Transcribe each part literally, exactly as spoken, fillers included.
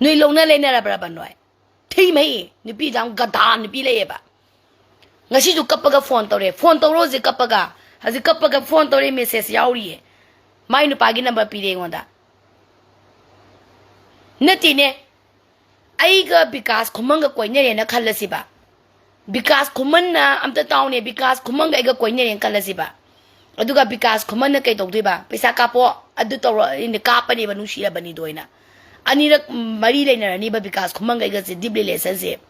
ꯅꯣꯏ ꯂꯧꯅ ꯂꯩꯅꯔꯕ꯭ꯔꯕ ꯅꯣꯏ? ꯊꯤ ꯃꯍꯤ, ꯅꯨꯄꯤ ꯌꯥꯝ ꯒꯙꯥ ꯅꯨꯄꯤ ꯂꯩꯌꯦꯕ꯫ ꯉꯁꯤꯁꯨ ꯀꯞꯄꯒ ꯐꯣꯟ ꯇꯧꯔꯦ, ꯐꯣꯟ ꯇꯧꯔꯣ ꯍꯧꯖꯤꯛ ꯀꯞꯄꯒ, ꯍꯧꯖꯤꯛ ꯀꯞꯄꯒ ꯐꯣꯟ ꯇꯧꯔꯦ, ꯃꯦꯁꯦꯖ ꯌꯥꯎꯔꯤꯌꯦ꯫ ꯃꯥꯏ ꯅꯨꯄꯥꯒꯤ ꯅꯝꯕꯔ ꯄꯤꯔꯦ ꯑꯩꯉꯣꯟꯗ꯫ ꯅꯠꯇꯦꯅꯦ, ꯑꯩꯒ ꯕꯤꯀꯥꯁ ꯈꯨꯃꯟꯒ ꯀꯣꯏꯅꯔꯦꯅ ꯈꯜꯂꯁꯤꯕ꯫ ꯕꯤꯀꯥꯁ ꯈꯨꯃꯟꯅ, ꯑꯝꯇ ꯇꯥꯎꯅꯦ, ꯕꯤꯀꯥꯁ ꯈꯨꯃꯟꯒ ꯑꯩꯒ ꯀꯣꯏꯅꯔꯦꯅ ꯈꯜꯂꯁꯤꯕ꯫ ꯑꯗꯨꯒ ꯕꯤꯀꯥꯁ ꯈꯨꯃꯟꯅ ꯀꯩ ꯇꯧꯗꯣꯏꯕ? ꯄꯩꯁꯥ ꯀꯥꯞꯄꯣ, ꯑꯗꯨ ꯇꯧꯔꯣ, ꯑꯩꯅ ꯀꯥꯞꯄꯅꯦꯕ, ꯅꯨꯡꯁꯤꯔꯕꯅꯤꯗꯣ ꯑꯩꯅ꯫ ꯑꯅꯤꯔꯛ, ꯃꯔꯤ ꯂꯩꯅꯔꯅꯤꯕ ꯕꯤꯀꯥꯁ ꯈꯨꯃꯟꯒ ꯑꯩꯒꯁꯦ, ꯗꯤꯞ ꯔꯤꯂꯦꯁꯟꯁꯤꯞ꯫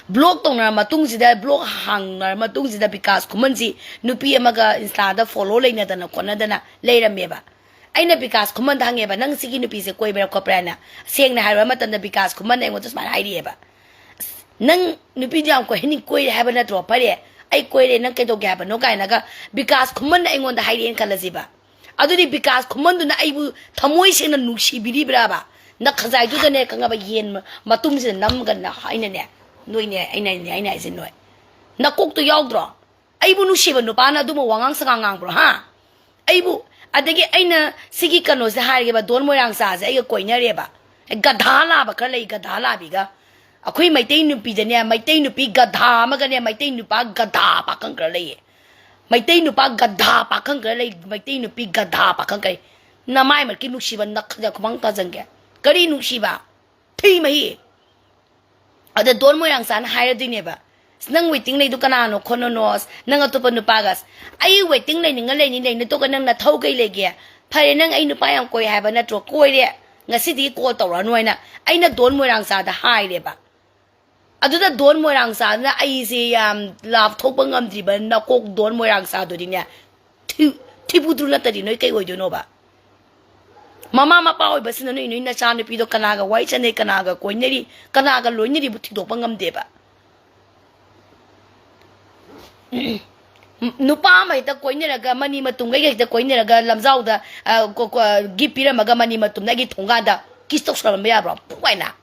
ꯕ꯭ꯂꯣꯛ ꯇꯧꯅꯔ ꯃꯇꯨꯡꯁꯤꯗ, ꯕ꯭ꯂꯣꯛ ꯍꯥꯡꯅꯔ ꯃꯇꯨꯡꯁꯤꯗ ꯕꯤꯀꯥꯁ ꯈꯨꯃꯟꯁꯤ ꯅꯨꯄꯤ ꯑꯃꯒ ꯏꯟꯁꯇꯥꯗ ꯐꯣꯂꯣ ꯂꯩꯅꯗꯅ ꯈꯣꯠꯅꯗꯅ ꯂꯩꯔꯝꯃꯦꯕ꯫ ꯑꯩꯅ ꯕꯤꯀꯥꯁ ꯈꯨꯃꯟꯗ ꯍꯪꯉꯦꯕ, "ꯅꯪ ꯁꯤꯒꯤ ꯅꯨꯄꯤꯁꯦ ꯀꯣꯏꯕ꯭ꯔꯥ ꯈꯣꯠꯄ꯭ꯔꯥꯅ?" ꯁꯦꯡꯅ ꯍꯥꯏꯔꯕ ꯃꯇꯝꯗ ꯕꯤꯀꯥꯁ ꯈꯨꯃꯟꯅ ꯑꯩꯉꯣꯟꯗ ꯁꯨꯃꯥꯏꯅ ꯍꯥꯏꯔꯛꯑꯦꯕ, "ꯑꯁ, ꯅꯪ ꯅꯨꯄꯤꯗꯤ ꯌꯥꯝ ꯀꯣꯏꯍꯟꯅꯤꯡ-, ꯀꯣꯏꯔꯦ ꯍꯥꯏꯕ ꯅꯠꯇ꯭ꯔꯣ? ꯐꯔꯦ, ꯑꯩ ꯀꯣꯏꯔꯦ, ꯅꯪ ꯀꯩꯗꯧꯒꯦ ꯍꯥꯏꯕꯅꯣ?" ꯀꯥꯏꯅꯒ ꯕꯤꯀꯥꯁ ꯈꯨꯃꯟꯅ ꯑꯩꯉꯣꯟꯗ ꯍꯥꯏꯔꯛꯑꯦꯅ ꯈꯜꯂꯁꯤꯕ꯫ ꯑꯗꯨꯗꯤ ꯕꯤꯀꯥꯁ ꯈꯨꯃꯟꯗꯨꯅ ꯑꯩꯕꯨ ꯊꯃꯣꯏ ꯁꯦꯡꯅ ꯅꯨꯡꯁꯤꯕꯤꯔꯤꯕ꯭ꯔꯥꯕ? ꯅꯈꯖꯥꯏꯗꯨꯗꯅꯦ, ꯈꯪꯉꯕ, ꯌꯦꯟ ꯃ-, ꯃꯇꯨꯝꯁꯤꯗ ꯅꯝꯒꯅ ꯑꯩꯅꯅꯦ, ꯅꯣꯏꯅꯦ, ꯑꯩꯅꯅꯦ, ꯑꯩꯅ ꯍꯥꯏꯁꯦ ꯅꯣꯏ꯫ ꯅꯀꯣꯛꯇꯣ ꯌꯥꯎꯗ꯭ꯔꯣ? ꯑꯩꯕꯨ ꯅꯨꯡꯁꯤꯕ ꯅꯨꯄꯥꯅ ꯑꯗꯨꯝꯕ ꯋꯥꯉꯥꯡ ꯁꯉꯥꯡ ꯉꯥꯡꯕ꯭ꯔꯣ, ꯍꯥ? ꯑꯩꯕꯨ, ꯑꯗꯒꯤ ꯑꯩꯅ ꯁꯤꯒꯤ ꯀꯩꯅꯣꯁꯦ ꯍꯥꯏꯔꯒꯦꯕ, ꯗꯣꯟ ꯃꯣꯏꯔꯥꯡ ꯆꯥꯁꯦ ꯑꯩꯒ ꯀꯣꯏꯅꯔꯦꯕ꯫ ꯒꯙꯥ ꯂꯥꯕ ꯈꯔ ꯂꯩ, ꯒꯙꯥ ꯂꯥꯕꯤꯒ꯫ ꯑꯩꯈꯣꯏ ꯃꯩꯇꯩ ꯅꯨꯄꯤꯗꯅꯦ, ꯃꯩꯇꯩ ꯅꯨꯄꯤ ꯒꯙꯥ ꯑꯃꯒꯅꯦ, ꯃꯩꯇꯩ ꯅꯨꯄꯥ ꯒꯙꯥ ꯄꯥꯈꯪ ꯈꯔ ꯂꯩꯌꯦ꯫ ꯃꯩꯇꯩ ꯅꯨꯄꯥ ꯒꯙꯥ ꯄꯥꯈꯪ ꯈꯔ ꯂꯩ, ꯃꯩꯇꯩ ꯅꯨꯄꯤ ꯒꯙꯥ ꯄꯥꯈꯪ ꯈꯔ ꯂꯩ꯫ ꯅꯃꯥꯏ ꯃꯠꯀꯤ ꯅꯨꯡꯁꯤꯕ ꯅꯈꯖ ꯈꯨꯃꯥꯡ ꯇꯥꯖꯟꯒꯦ꯫ ꯀꯔꯤ ꯅꯨꯡꯁꯤꯕ? ꯊꯤ ꯃꯍꯤ꯫ ꯑꯗ ꯗꯣꯟ ꯃꯣꯏꯔꯥꯡꯆꯥꯅ ꯍꯥꯏꯔꯗꯣꯏꯅꯦꯕ, "ꯑꯁ, ꯅꯪ ꯋꯦꯇꯤꯡ ꯂꯩꯗꯣ ꯀꯅꯥꯅꯣ ꯈꯣꯠꯅꯣꯅꯣ, ꯑꯁ, ꯅꯪ ꯑꯇꯣꯞꯄ ꯅꯨꯄꯥꯒ, ꯑꯁ, ꯑꯩ ꯋꯦꯇꯤꯡ ꯂꯩꯅꯤꯡꯉ ꯂꯩꯅꯤ, ꯂꯩ, ꯅꯠꯇꯣꯒ ꯅꯪ ꯅꯊꯧ ꯀꯩ ꯂꯩꯒꯦ? ꯐꯔꯦ, ꯅꯪ ꯑꯩ ꯅꯨꯄꯥ ꯌꯥꯝ ꯀꯣꯏ ꯍꯥꯏꯕ ꯅꯠꯇ꯭ꯔꯣ? ꯀꯣꯏꯔꯦ, ꯉꯁꯤꯗꯤ ꯀꯣꯜ ꯇꯧꯔꯛꯑꯅꯨ" ꯍꯥꯏꯅ ꯑꯩꯅ ꯗꯣꯟ ꯃꯣꯏꯔꯥꯡꯆꯥꯗ ꯍꯥꯏꯔꯦꯕ꯫ ꯑꯗꯨꯗ ꯗꯣꯟ ꯃꯣꯏꯔꯥꯡꯆꯥꯗꯨꯅ ꯑꯩꯁꯦ ꯌꯥꯝ ꯂꯥꯞꯊꯣꯛꯄ ꯉꯝꯗ꯭ꯔꯤꯕ ꯅꯀꯣꯛ ꯗꯣꯟ ꯃꯣꯏꯔꯥꯡꯆꯥꯗꯨꯗꯤꯅꯦ, ꯊꯤ-, ꯊꯤꯕꯨꯗ꯭ꯔꯨ ꯅꯠꯇꯗꯤ ꯅꯣꯏ ꯀꯩ ꯑꯣꯏꯗꯣꯏꯅꯣꯕ? ꯃꯃꯥ ꯃꯄꯥ ꯑꯣꯏꯕꯁꯤꯅ ꯅꯣꯏ, ꯅꯣꯏ ꯅꯆꯥꯅꯨꯄꯤꯗꯣ ꯀꯅꯥꯒ ꯋꯥꯔꯤ ꯁꯥꯟꯅꯩ, ꯀꯅꯥꯒ ꯀꯣꯏꯅꯔꯤ, ꯀꯅꯥꯒ ꯂꯣꯏꯅꯔꯤꯕꯨ ꯊꯤꯗꯣꯛꯄ ꯉꯝꯗꯦꯕ꯫ ꯅꯨꯄꯥ ꯑꯃ ꯍꯦꯛꯇ ꯀꯣꯏꯅꯔꯒ, ꯃꯅꯤ ꯃꯇꯨꯝꯒꯩꯒ ꯍꯦꯛꯇ ꯀꯣꯏꯅꯔꯒ, ꯂꯝꯖꯥꯎꯗ, ꯑ, ꯀꯣ-, ꯀꯣ-, ꯒꯤꯐ ꯄꯤꯔꯝꯃꯒ, ꯃꯅꯤ ꯃꯇꯨꯝꯗ ꯑꯩꯒꯤ ꯊꯣꯡꯒꯥꯟꯗ ꯀꯤꯁ ꯇꯧꯁꯜꯂꯝꯕ ꯌꯥꯕ꯭ꯔꯣ? ꯄꯨꯛ ꯍꯥꯏꯅ꯫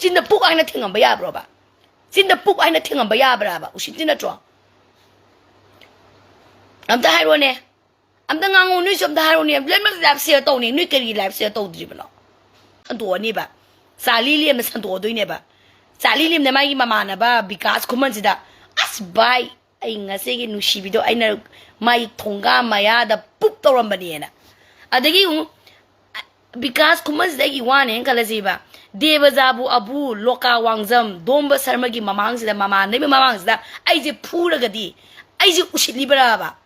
ꯆꯤꯟꯗ ꯄꯨꯛ ꯍꯥꯏꯅ ꯊꯤꯡꯉꯝꯕ ꯌꯥꯕ꯭ꯔꯣꯕ? ꯆꯤꯟꯗ ꯄꯨꯛ ꯍꯥꯏꯅ ꯊꯤꯡꯉꯝꯕ ꯌꯥꯕ꯭ꯔꯥꯕ? ꯎꯁꯤꯠꯇꯤ ꯅꯠꯇ꯭ꯔꯣ? ꯑꯝꯇ ꯍꯥꯏꯔꯣꯅꯦ꯫ ꯑꯝꯇ ꯉꯥꯡꯉꯣ, ꯅꯣꯏꯁꯨ ꯑꯝꯇ ꯍꯥꯏꯔꯣꯅꯦ꯫ ꯂꯣꯏꯅꯃꯛ ꯂꯥꯏꯐ ꯁꯤꯌꯔ ꯇꯧꯅꯤ꯫ ꯅꯣꯏ ꯀꯔꯤ ꯂꯥꯏꯐ ꯁꯤꯌꯔ ꯇꯧꯗ꯭ꯔꯤꯕꯅꯣ? ꯍꯟꯗꯣꯛꯑꯅꯤꯕ꯫ ꯆꯥꯔꯂꯤ ꯂꯦꯝꯅ ꯁꯟꯗꯣꯛꯑꯗꯣꯏꯅꯦꯕ꯫ ꯆꯥꯔꯂꯤ ꯂꯦꯝꯅ ꯃꯥꯒꯤ ꯃꯃꯥꯟꯅꯕ ꯕꯤꯀꯥꯁ ꯈꯨꯃꯟꯁꯤꯗ, "ꯑꯁ ꯚꯥꯏ, ꯑꯩ ꯉꯁꯤꯒꯤ ꯅꯨꯡꯁꯤꯕꯤꯗꯣ ꯑꯩꯅ ꯃꯥꯏ ꯊꯣꯡꯒꯥ ꯃꯌꯥꯗ ꯄꯨꯞ ꯇꯧꯔꯝꯕꯅꯦꯅ"꯫ ꯑꯗꯒꯤ ꯑꯃꯨꯛ ꯕꯤꯀꯥꯁ ꯈꯨꯃꯟꯁꯤꯗ ꯑꯩꯒꯤ ꯋꯥꯅꯦꯅ ꯈꯜꯂꯁꯤꯕ, ꯗꯦꯕꯖꯥꯕꯨ ꯑꯕꯨ ꯂꯣꯀꯥ ꯋꯥꯡꯖꯝ ꯗꯣꯝꯕ ꯁꯔꯃꯒꯤ ꯃꯃꯥꯡꯁꯤꯗ, ꯃꯃꯥꯟꯅꯕꯒꯤ ꯃꯃꯥꯡꯁꯤꯗ ꯑꯩꯁꯦ ꯐꯨꯔꯒꯗꯤ ꯑꯩꯁꯦ ꯎꯁꯤꯠꯂꯤꯕ꯭ꯔꯥꯕ?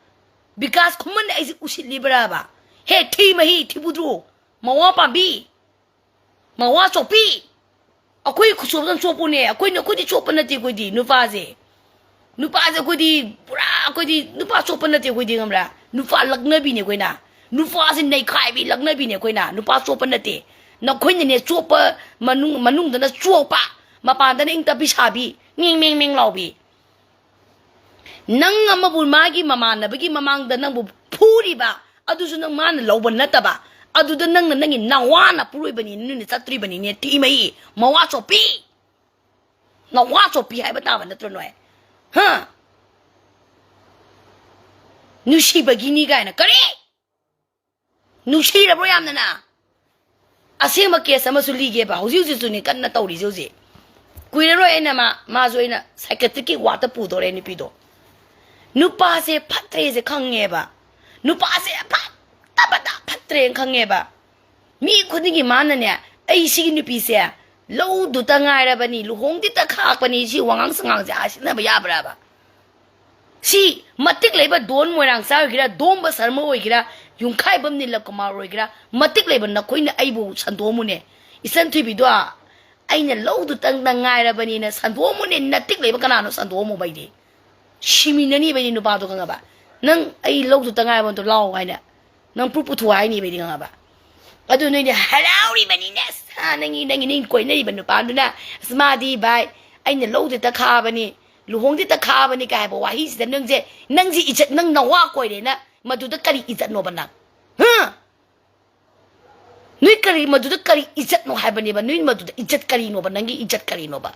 ꯕꯤꯀꯥꯁ ꯈꯨꯃꯟ ꯑꯩꯁꯦ ꯎꯁꯤꯠꯂꯤꯕ꯭ꯔꯥꯕ? ꯍꯦ, ꯊꯤ ꯃꯍꯤ, ꯊꯤꯕꯨꯗ꯭ꯔꯨ, ꯃꯋꯥ ꯄꯥꯝꯕꯤ, ꯃꯋꯥ ꯆꯣꯞꯄꯤ, ꯑꯩꯈꯣꯏ ꯈꯨꯆꯣꯞꯇ ꯆꯣꯞꯄꯨꯅꯦ꯫ ꯑꯩꯈꯣꯏꯅ, ꯑꯩꯈꯣꯏꯗꯤ ꯆꯣꯞꯄ ꯅꯠꯇꯦ꯫ ꯑꯩꯈꯣꯏꯗꯤ ꯅꯨꯄꯥꯁꯦ, ꯅꯨꯄꯥꯁꯦ ꯑꯩꯈꯣꯏꯗꯤ ꯄꯨꯔꯥ, ꯑꯩꯈꯣꯏꯗꯤ ꯅꯨꯄꯥ ꯆꯣꯞꯄ ꯅꯠꯇꯦ꯫ ꯑꯩꯈꯣꯏꯗꯤ ꯈꯪꯕ꯭ꯔꯥ, ꯅꯨꯄꯥ ꯂꯛꯅꯕꯤꯅꯦ ꯑꯩꯈꯣꯏꯅ꯫ ꯅꯨꯄꯥꯁꯦ ꯅꯩꯈꯥꯏꯕꯤ ꯂꯛꯅꯕꯤꯅꯦ ꯑꯩꯈꯣꯏꯅ, ꯅꯨꯄꯥ ꯆꯣꯞꯄ ꯅꯠꯇꯦ꯫ ꯅꯈꯣꯏꯅꯅꯦ ꯆꯣꯞꯄ, ꯃꯅꯨꯡ, ꯃꯅꯨꯡꯗꯅ ꯆꯣꯞꯄ, ꯃꯄꯥꯟꯗꯅ ꯏꯪ ꯇꯞꯄꯤ ꯁꯥꯕꯤ, ꯃꯦꯡ ꯃꯦꯡ ꯃꯦꯡ ꯂꯥꯎꯕꯤ꯫ ꯅꯪ ꯑꯃꯕꯨ ꯃꯥꯒꯤ ꯃꯃꯥꯟꯅꯕꯒꯤ ꯃꯃꯥꯡꯗ ꯅꯪꯕꯨ ꯐꯨꯔꯤꯕ, ꯑꯗꯨꯁꯨ ꯅꯪ ꯃꯥꯅ ꯂꯧꯕ ꯅꯠꯇꯕ, ꯑꯗꯨꯗ ꯅꯪꯅ ꯅꯪꯒꯤ ꯅꯋꯥꯅ ꯄꯨꯔꯣꯏꯕꯅꯤ, ꯅꯣꯏꯅ ꯆꯠꯇ꯭ꯔꯤꯕꯅꯤꯅꯦ, ꯊꯤꯃꯩ, ꯃꯋꯥ ꯆꯣꯞꯄꯤ꯫ ꯅꯋꯥ ꯆꯣꯞꯄꯤ ꯍꯥꯏꯕ ꯇꯥꯕ ꯅꯠꯇ꯭ꯔꯣ ꯅꯣꯏ? ꯍꯥ? ꯅꯨꯡꯁꯤꯕꯒꯤꯅꯤ ꯀꯥꯏꯅ ꯀꯔꯤ? ꯅꯨꯡꯁꯤꯔꯕ꯭ꯔꯣ ꯌꯥꯝꯅ ꯅꯪ? ꯑꯁꯦꯡꯕ ꯀꯦꯁ ꯑꯃꯁꯨ ꯂꯤꯒꯦꯕ, ꯍꯧꯖꯤꯛ ꯍꯧꯖꯤꯛꯁꯨꯅꯤ ꯀꯟꯅ ꯇꯧꯔꯤꯁꯦ ꯍꯧꯖꯤꯛ꯫ ꯀꯨꯏꯔꯔꯣꯏ ꯑꯩꯅ ꯃꯥ, ꯃꯥꯁꯨ ꯑꯩꯅ ꯁꯥꯏꯀꯦꯇ꯭ꯔꯤꯛꯀꯤ ꯋꯥꯔꯗꯇ ꯄꯨꯗꯣꯔꯦ ꯅꯨꯄꯤꯗꯣ꯫ ꯅꯨꯄꯥꯁꯦ ꯐꯠꯇ꯭ꯔꯦꯁꯦ ꯈꯪꯉꯦꯕ, ꯅꯨꯄꯥꯁꯦ ꯐꯠꯇꯕꯗ ꯐꯠꯇ꯭ꯔꯦꯅ ꯈꯪꯉꯦꯕ꯫ ꯃꯤ ꯈꯨꯗꯤꯡꯒꯤ ꯃꯥꯅꯅꯦ, "ꯑꯩ ꯁꯤꯒꯤ ꯅꯨꯄꯤꯁꯦ ꯂꯧꯗꯨꯇ ꯉꯥꯏꯔꯕꯅꯤ, ꯂꯨꯍꯣꯡꯗꯤꯇ ꯈꯥꯛꯄꯅꯤ", ꯁꯤ ꯋꯥꯉꯥꯡ ꯁꯉꯥꯡꯁꯦ ꯍꯥꯏ ꯁꯤꯟꯅꯕ ꯌꯥꯕ꯭ꯔꯕ? ꯁꯤ ꯃꯇꯤꯛ ꯂꯩꯕ ꯗꯣꯟ ꯃꯣꯏꯔꯥꯡꯆꯥ ꯑꯣꯏꯒꯦꯔꯥ, ꯗꯣꯝꯕ ꯁꯔꯃ ꯑꯣꯏꯒꯦꯔꯥ, ꯌꯨꯝꯈꯥꯏꯕꯝ ꯅꯤꯂꯀꯨꯃꯥꯔ ꯑꯣꯏꯒꯦꯔꯥ, ꯃꯇꯤꯛ ꯂꯩꯕ ꯅꯈꯣꯏꯅ ꯑꯩꯕꯨ ꯁꯟꯗꯣꯛꯑꯝꯃꯨꯅꯦ꯫ ꯏꯆꯟ ꯊꯣꯏꯕꯤꯗꯣ, ꯑꯩꯅ ꯂꯧꯗꯨꯇꯪꯗ ꯉꯥꯏꯔꯕꯅꯤꯅ ꯁꯟꯗꯣꯛꯑꯝꯃꯨꯅꯦ, ꯅꯇꯤꯛ ꯂꯩꯕ ꯀꯅꯥꯅꯣ ꯁꯟꯗꯣꯛꯑꯝꯃꯨꯕ ꯑꯩꯗꯤ? ꯁꯤꯃꯤꯟꯅꯅꯤꯕ ꯑꯩꯗꯤ ꯅꯨꯄꯥꯗꯣ ꯈꯪꯉꯕ? "ꯅꯪ ꯑꯩ ꯂꯧꯗꯨꯇ ꯉꯥꯏꯔꯕ ꯅꯠꯇ꯭ꯔꯣ, ꯂꯥꯛꯑꯣ" ꯍꯥꯏꯅ꯫ ꯅꯪ ꯄ꯭ꯔꯨꯞ ꯄꯨꯊꯣꯛꯑꯣ ꯍꯥꯏꯅꯤꯕ ꯑꯩꯗꯤ ꯈꯪꯉꯕ? ꯑꯗꯨ ꯅꯣꯏꯗꯤ ꯍꯔꯥꯎꯔꯤꯕꯅꯤꯅꯦ, ꯁꯥ, ꯅꯪꯒꯤ, ꯅꯪꯒꯤ, ꯅꯪ ꯀꯣꯏꯅꯔꯤꯕ ꯅꯨꯄꯥꯗꯨꯅ, "ꯑꯁ, ꯃꯥꯗꯤ ꯚꯥꯏ, ꯑꯩꯅ ꯂꯧꯗꯨꯇ ꯈꯥꯕꯅꯤ, ꯂꯨꯍꯣꯡꯗꯨꯇ ꯈꯥꯕꯅꯤ" ꯀꯥꯏ ꯍꯥꯏꯕ ꯋꯥꯍꯩꯁꯤꯗ ꯅꯪꯁꯦ, ꯅꯪꯁꯦ ꯏꯖꯠ, ꯅꯪ ꯅꯋꯥ ꯀꯣꯏꯔꯦꯅ ꯃꯗꯨꯗ ꯀꯔꯤ ꯏꯖꯠꯅꯣꯕ ꯅꯪ? ꯍꯥ? ꯅꯣꯏ ꯀꯔꯤ, ꯃꯗꯨꯗ ꯀꯔꯤ ꯏꯖꯠꯅꯣ ꯍꯥꯏꯕꯅꯦꯕ? ꯅꯣꯏ ꯃꯗꯨꯗ ꯏꯖꯠ ꯀꯔꯤꯅꯣꯕ? ꯅꯪꯒꯤ ꯏꯖꯠ ꯀꯔꯤꯅꯣꯕ?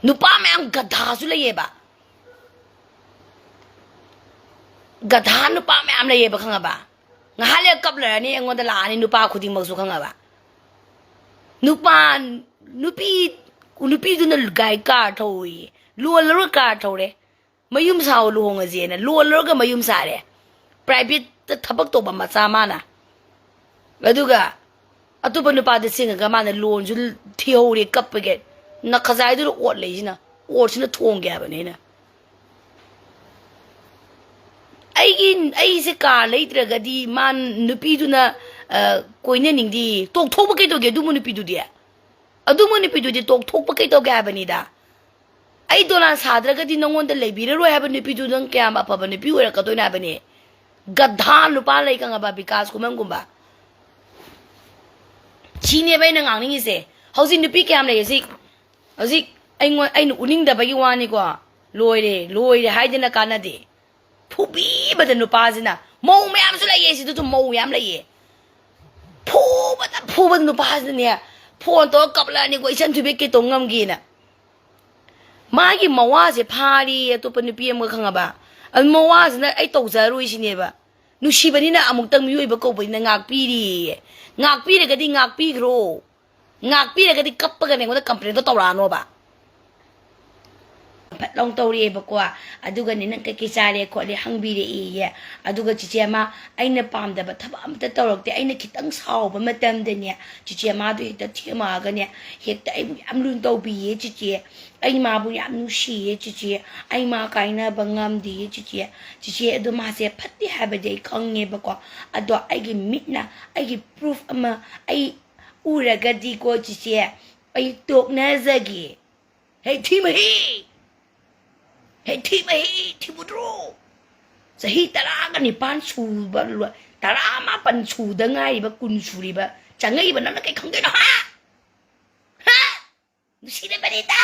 ꯅꯨꯄꯥ ꯃꯌꯥꯝ ꯒꯙꯥꯁꯨ ꯂꯩꯌꯦꯕ, ꯒꯙꯥ ꯅꯨꯄꯥ ꯃꯌꯥꯝ ꯂꯩꯌꯦꯕ, ꯈꯪꯉꯕ? ꯉꯥꯏꯍꯥꯛ ꯂꯩꯔ ꯀꯞ ꯂꯩꯔꯅꯤ, ꯑꯩꯉꯣꯟꯗ ꯂꯥꯛꯑꯅꯤ ꯅꯨꯄꯥ ꯈꯨꯗꯤꯡꯃꯛꯁꯨ, ꯈꯪꯉꯕ? ꯅꯨꯄꯥ, ꯅꯨꯄꯤ, ꯅꯨꯄꯤꯗꯨꯅ ꯒꯥꯔꯤ, ꯀꯥꯔ ꯊꯧꯏ, ꯂꯣꯜꯂꯔꯣꯏ, ꯀꯥꯔ ꯊꯧꯔꯦ, ꯃꯌꯨꯝ ꯁꯥꯎ, ꯂꯨꯍꯣꯡꯉꯁꯦꯅ ꯂꯣꯜꯂꯨꯔꯒ ꯃꯌꯨꯝ ꯁꯥꯔꯦ, ꯄ꯭ꯔꯥꯏꯚꯦꯠꯇ ꯊꯕꯛ ꯇꯧꯕ ꯃꯆꯥ ꯃꯥꯅ꯫ ꯑꯗꯨꯒ ꯑꯇꯣꯞꯄ ꯅꯨꯄꯥꯗ ꯆꯤꯡꯉꯒ ꯃꯥꯅ ꯂꯣꯟꯁꯨ ꯊꯤꯍꯧꯔꯦ, ꯀꯞꯄꯒꯦ꯫ ꯅꯈꯖꯥꯏꯗꯨꯗ ꯑꯣꯠ ꯂꯩꯁꯤꯅ, ꯑꯣꯠꯁꯤꯅ ꯊꯣꯡꯒꯦ ꯍꯥꯏꯕꯅꯤ ꯑꯩꯅ꯫ ꯑꯩꯒꯤ, ꯑꯩꯁꯦ ꯀꯥꯔ ꯂꯩꯇ꯭ꯔꯒꯗꯤ ꯃꯥ, ꯅꯨꯄꯤꯗꯨꯅ, ꯑ, ꯀꯣꯏꯅꯅꯤꯡꯗꯦ꯫ ꯇꯣꯛꯊꯣꯛꯄ ꯀꯩꯗꯧꯒꯦ ꯑꯗꯨꯝꯕ ꯅꯨꯄꯤꯗꯨꯗꯤ? ꯑꯗꯨꯝꯕ ꯅꯨꯄꯤꯗꯨꯗꯤ ꯇꯣꯛꯊꯣꯛꯄ ꯀꯩꯗꯧꯒꯦ ꯍꯥꯏꯕꯅꯤꯗ꯫ ꯑꯩ ꯗꯣꯂꯥꯟ ꯁꯥꯗ꯭ꯔꯒꯗꯤ ꯅꯪꯉꯣꯟꯗ ꯂꯩꯕꯤꯔꯔꯣꯏ ꯍꯥꯏꯕ ꯅꯨꯄꯤꯗꯨ ꯅꯪ ꯀꯌꯥꯝ ꯑꯐꯕ ꯅꯨꯄꯤ ꯑꯣꯏꯔꯛꯀꯗꯣꯏꯅꯣ ꯍꯥꯏꯕꯅꯤ? ꯒꯙꯥ ꯅꯨꯄꯥ ꯂꯩ ꯈꯪꯉꯕ, ꯕꯤꯀꯥꯁ ꯈꯨꯃꯟꯒꯨꯝꯕ꯫ ꯁꯤꯅꯦꯕ ꯑꯩꯅ ꯉꯥꯡꯅꯤꯡꯉꯤꯁꯦ꯫ ꯍꯧꯖꯤꯛ ꯅꯨꯄꯤ ꯀꯌꯥꯝ ꯂꯩ ꯍꯧꯖꯤꯛ? ꯍꯧꯖꯤꯛ ꯑꯩꯉꯣꯟ-, ꯑꯩꯅ ꯎꯅꯤꯡꯗꯕꯒꯤ ꯋꯥꯅꯤꯀꯣ꯫ ꯂꯣꯏꯔꯦ, ꯂꯣꯏꯔꯦ ꯍꯥꯏꯗꯅ ꯀꯥꯟꯅꯗꯦ꯫ ꯐꯨꯕꯤꯕꯗ ꯅꯨꯄꯥꯁꯤꯅ, ꯃꯧ ꯃꯌꯥꯝꯁꯨ ꯂꯩꯌꯦ ꯁꯤꯗꯁꯨ, ꯃꯧ ꯌꯥꯝ ꯂꯩꯌꯦ꯫ ꯐꯨꯕꯗ, ꯐꯨꯕꯗ ꯅꯨꯄꯥꯁꯤꯅꯅꯦ, ꯐꯣꯟ ꯇꯧꯔ ꯀꯞꯂꯛꯑꯅꯤꯀꯣ, "ꯏꯆꯟ ꯊꯣꯏꯕꯤ ꯀꯩ ꯇꯧ ꯉꯝꯒꯦꯅ?" ꯃꯥꯒꯤ ꯃꯋꯥꯁꯦ ꯐꯥꯔꯤ ꯑꯇꯣꯞꯄ ꯅꯨꯄꯤ ꯑꯃꯒ, ꯈꯪꯉꯕ? ꯑꯗꯨ ꯃꯋꯥꯁꯤꯅ ꯑꯩ ꯇꯧꯖꯔꯣꯏ ꯁꯤꯅꯦꯕ꯫ ꯅꯨꯡꯁꯤꯕꯅꯤꯅ ꯑꯃꯨꯛꯇꯪ ꯃꯤꯑꯣꯏꯕ ꯀꯧꯕꯅꯤꯅ ꯉꯥꯛꯄꯤꯔꯤꯌꯦ꯫ ꯉꯥꯛꯄꯤꯔꯒꯗꯤ ꯉꯥꯛꯄꯤꯈ꯭ꯔꯣ꯫ ꯉꯥꯛꯄꯤꯔꯒꯗꯤ ꯀꯞꯄꯒꯅꯦ ꯑꯩꯉꯣꯟꯗ complain ꯇꯧꯔꯛꯑꯅꯣꯕ꯫ ꯐꯠ ꯂꯥꯎ ꯇꯧꯔꯛꯑꯦꯕꯀꯣ꯫ ꯑꯗꯨꯒꯅꯦ, "ꯅꯪ ꯀꯩꯀꯩ ꯆꯥꯔꯦ ꯈꯣꯠꯂꯦ?" ꯍꯪꯕꯤꯔꯛꯏꯌꯦ꯫ ꯑꯗꯨꯒ ꯆꯤꯆꯦ, ꯃꯥ ꯑꯩꯅ ꯄꯥꯝꯗꯕ ꯊꯕꯛ ꯑꯝꯇ ꯇꯧꯔꯛꯇꯦ꯫ ꯑꯩꯅ ꯈꯤꯇꯪ ꯁꯥꯎꯕ ꯃꯇꯝꯗꯅꯦ, ꯆꯤꯆꯦ, ꯃꯥꯗꯣ ꯍꯦꯛꯇ ꯊꯦꯝꯃꯛꯑꯒꯅꯦ, ꯍꯦꯛꯇ ꯑꯩꯕꯨ ꯌꯥꯝ ꯂꯨꯅ ꯇꯧꯕꯤꯌꯦ ꯆꯤꯆꯦ꯫ ꯑꯩ ꯃꯥꯕꯨ ꯌꯥꯝ ꯅꯨꯡꯁꯤꯌꯦ ꯆꯤꯆꯦ꯫ ꯑꯩ ꯃꯥ ꯀꯥꯏꯅꯕ ꯉꯝꯗꯤꯌꯦ ꯆꯤꯆꯦ꯫ ꯆꯤꯆꯦ, ꯑꯗꯣ ꯃꯥꯁꯦ ꯐꯠꯇꯦ ꯍꯥꯏꯕꯗꯤ ꯑꯩ ꯈꯪꯉꯦꯕꯀꯣ꯫ ꯑꯗꯣ ꯑꯩꯒꯤ ꯃꯤꯠꯅ, ꯑꯩꯒꯤ proof ꯑꯃ ꯑꯩ ꯎꯔꯒꯗꯤꯀꯣ ꯆꯤꯆꯦ, ꯑꯩ ꯇꯣꯛꯅꯖꯒꯦ꯫ ꯍꯦ ꯊꯤꯃꯍꯤ! ꯍꯦ ꯊꯤꯃꯍꯤ! ꯊꯤꯕꯨꯗ꯭ꯔꯣ! ꯆꯍꯤ ꯇꯔꯥꯒ ꯅꯤꯄꯥꯟ ꯁꯨꯕ ꯂꯣ-, ꯇꯔꯥꯃꯥꯄꯟ ꯁꯨꯗ ꯉꯥꯏꯔꯤꯕ, ꯀꯨꯟ ꯁꯨꯔꯤꯕ, ꯆꯪꯉꯛꯏꯕ ꯅꯪꯅ ꯀꯩ ꯈꯪꯗꯣꯏꯅꯣ, ꯍꯥ? ꯍꯥ? ꯅꯨꯡꯁꯤꯔꯕꯅꯤꯗ!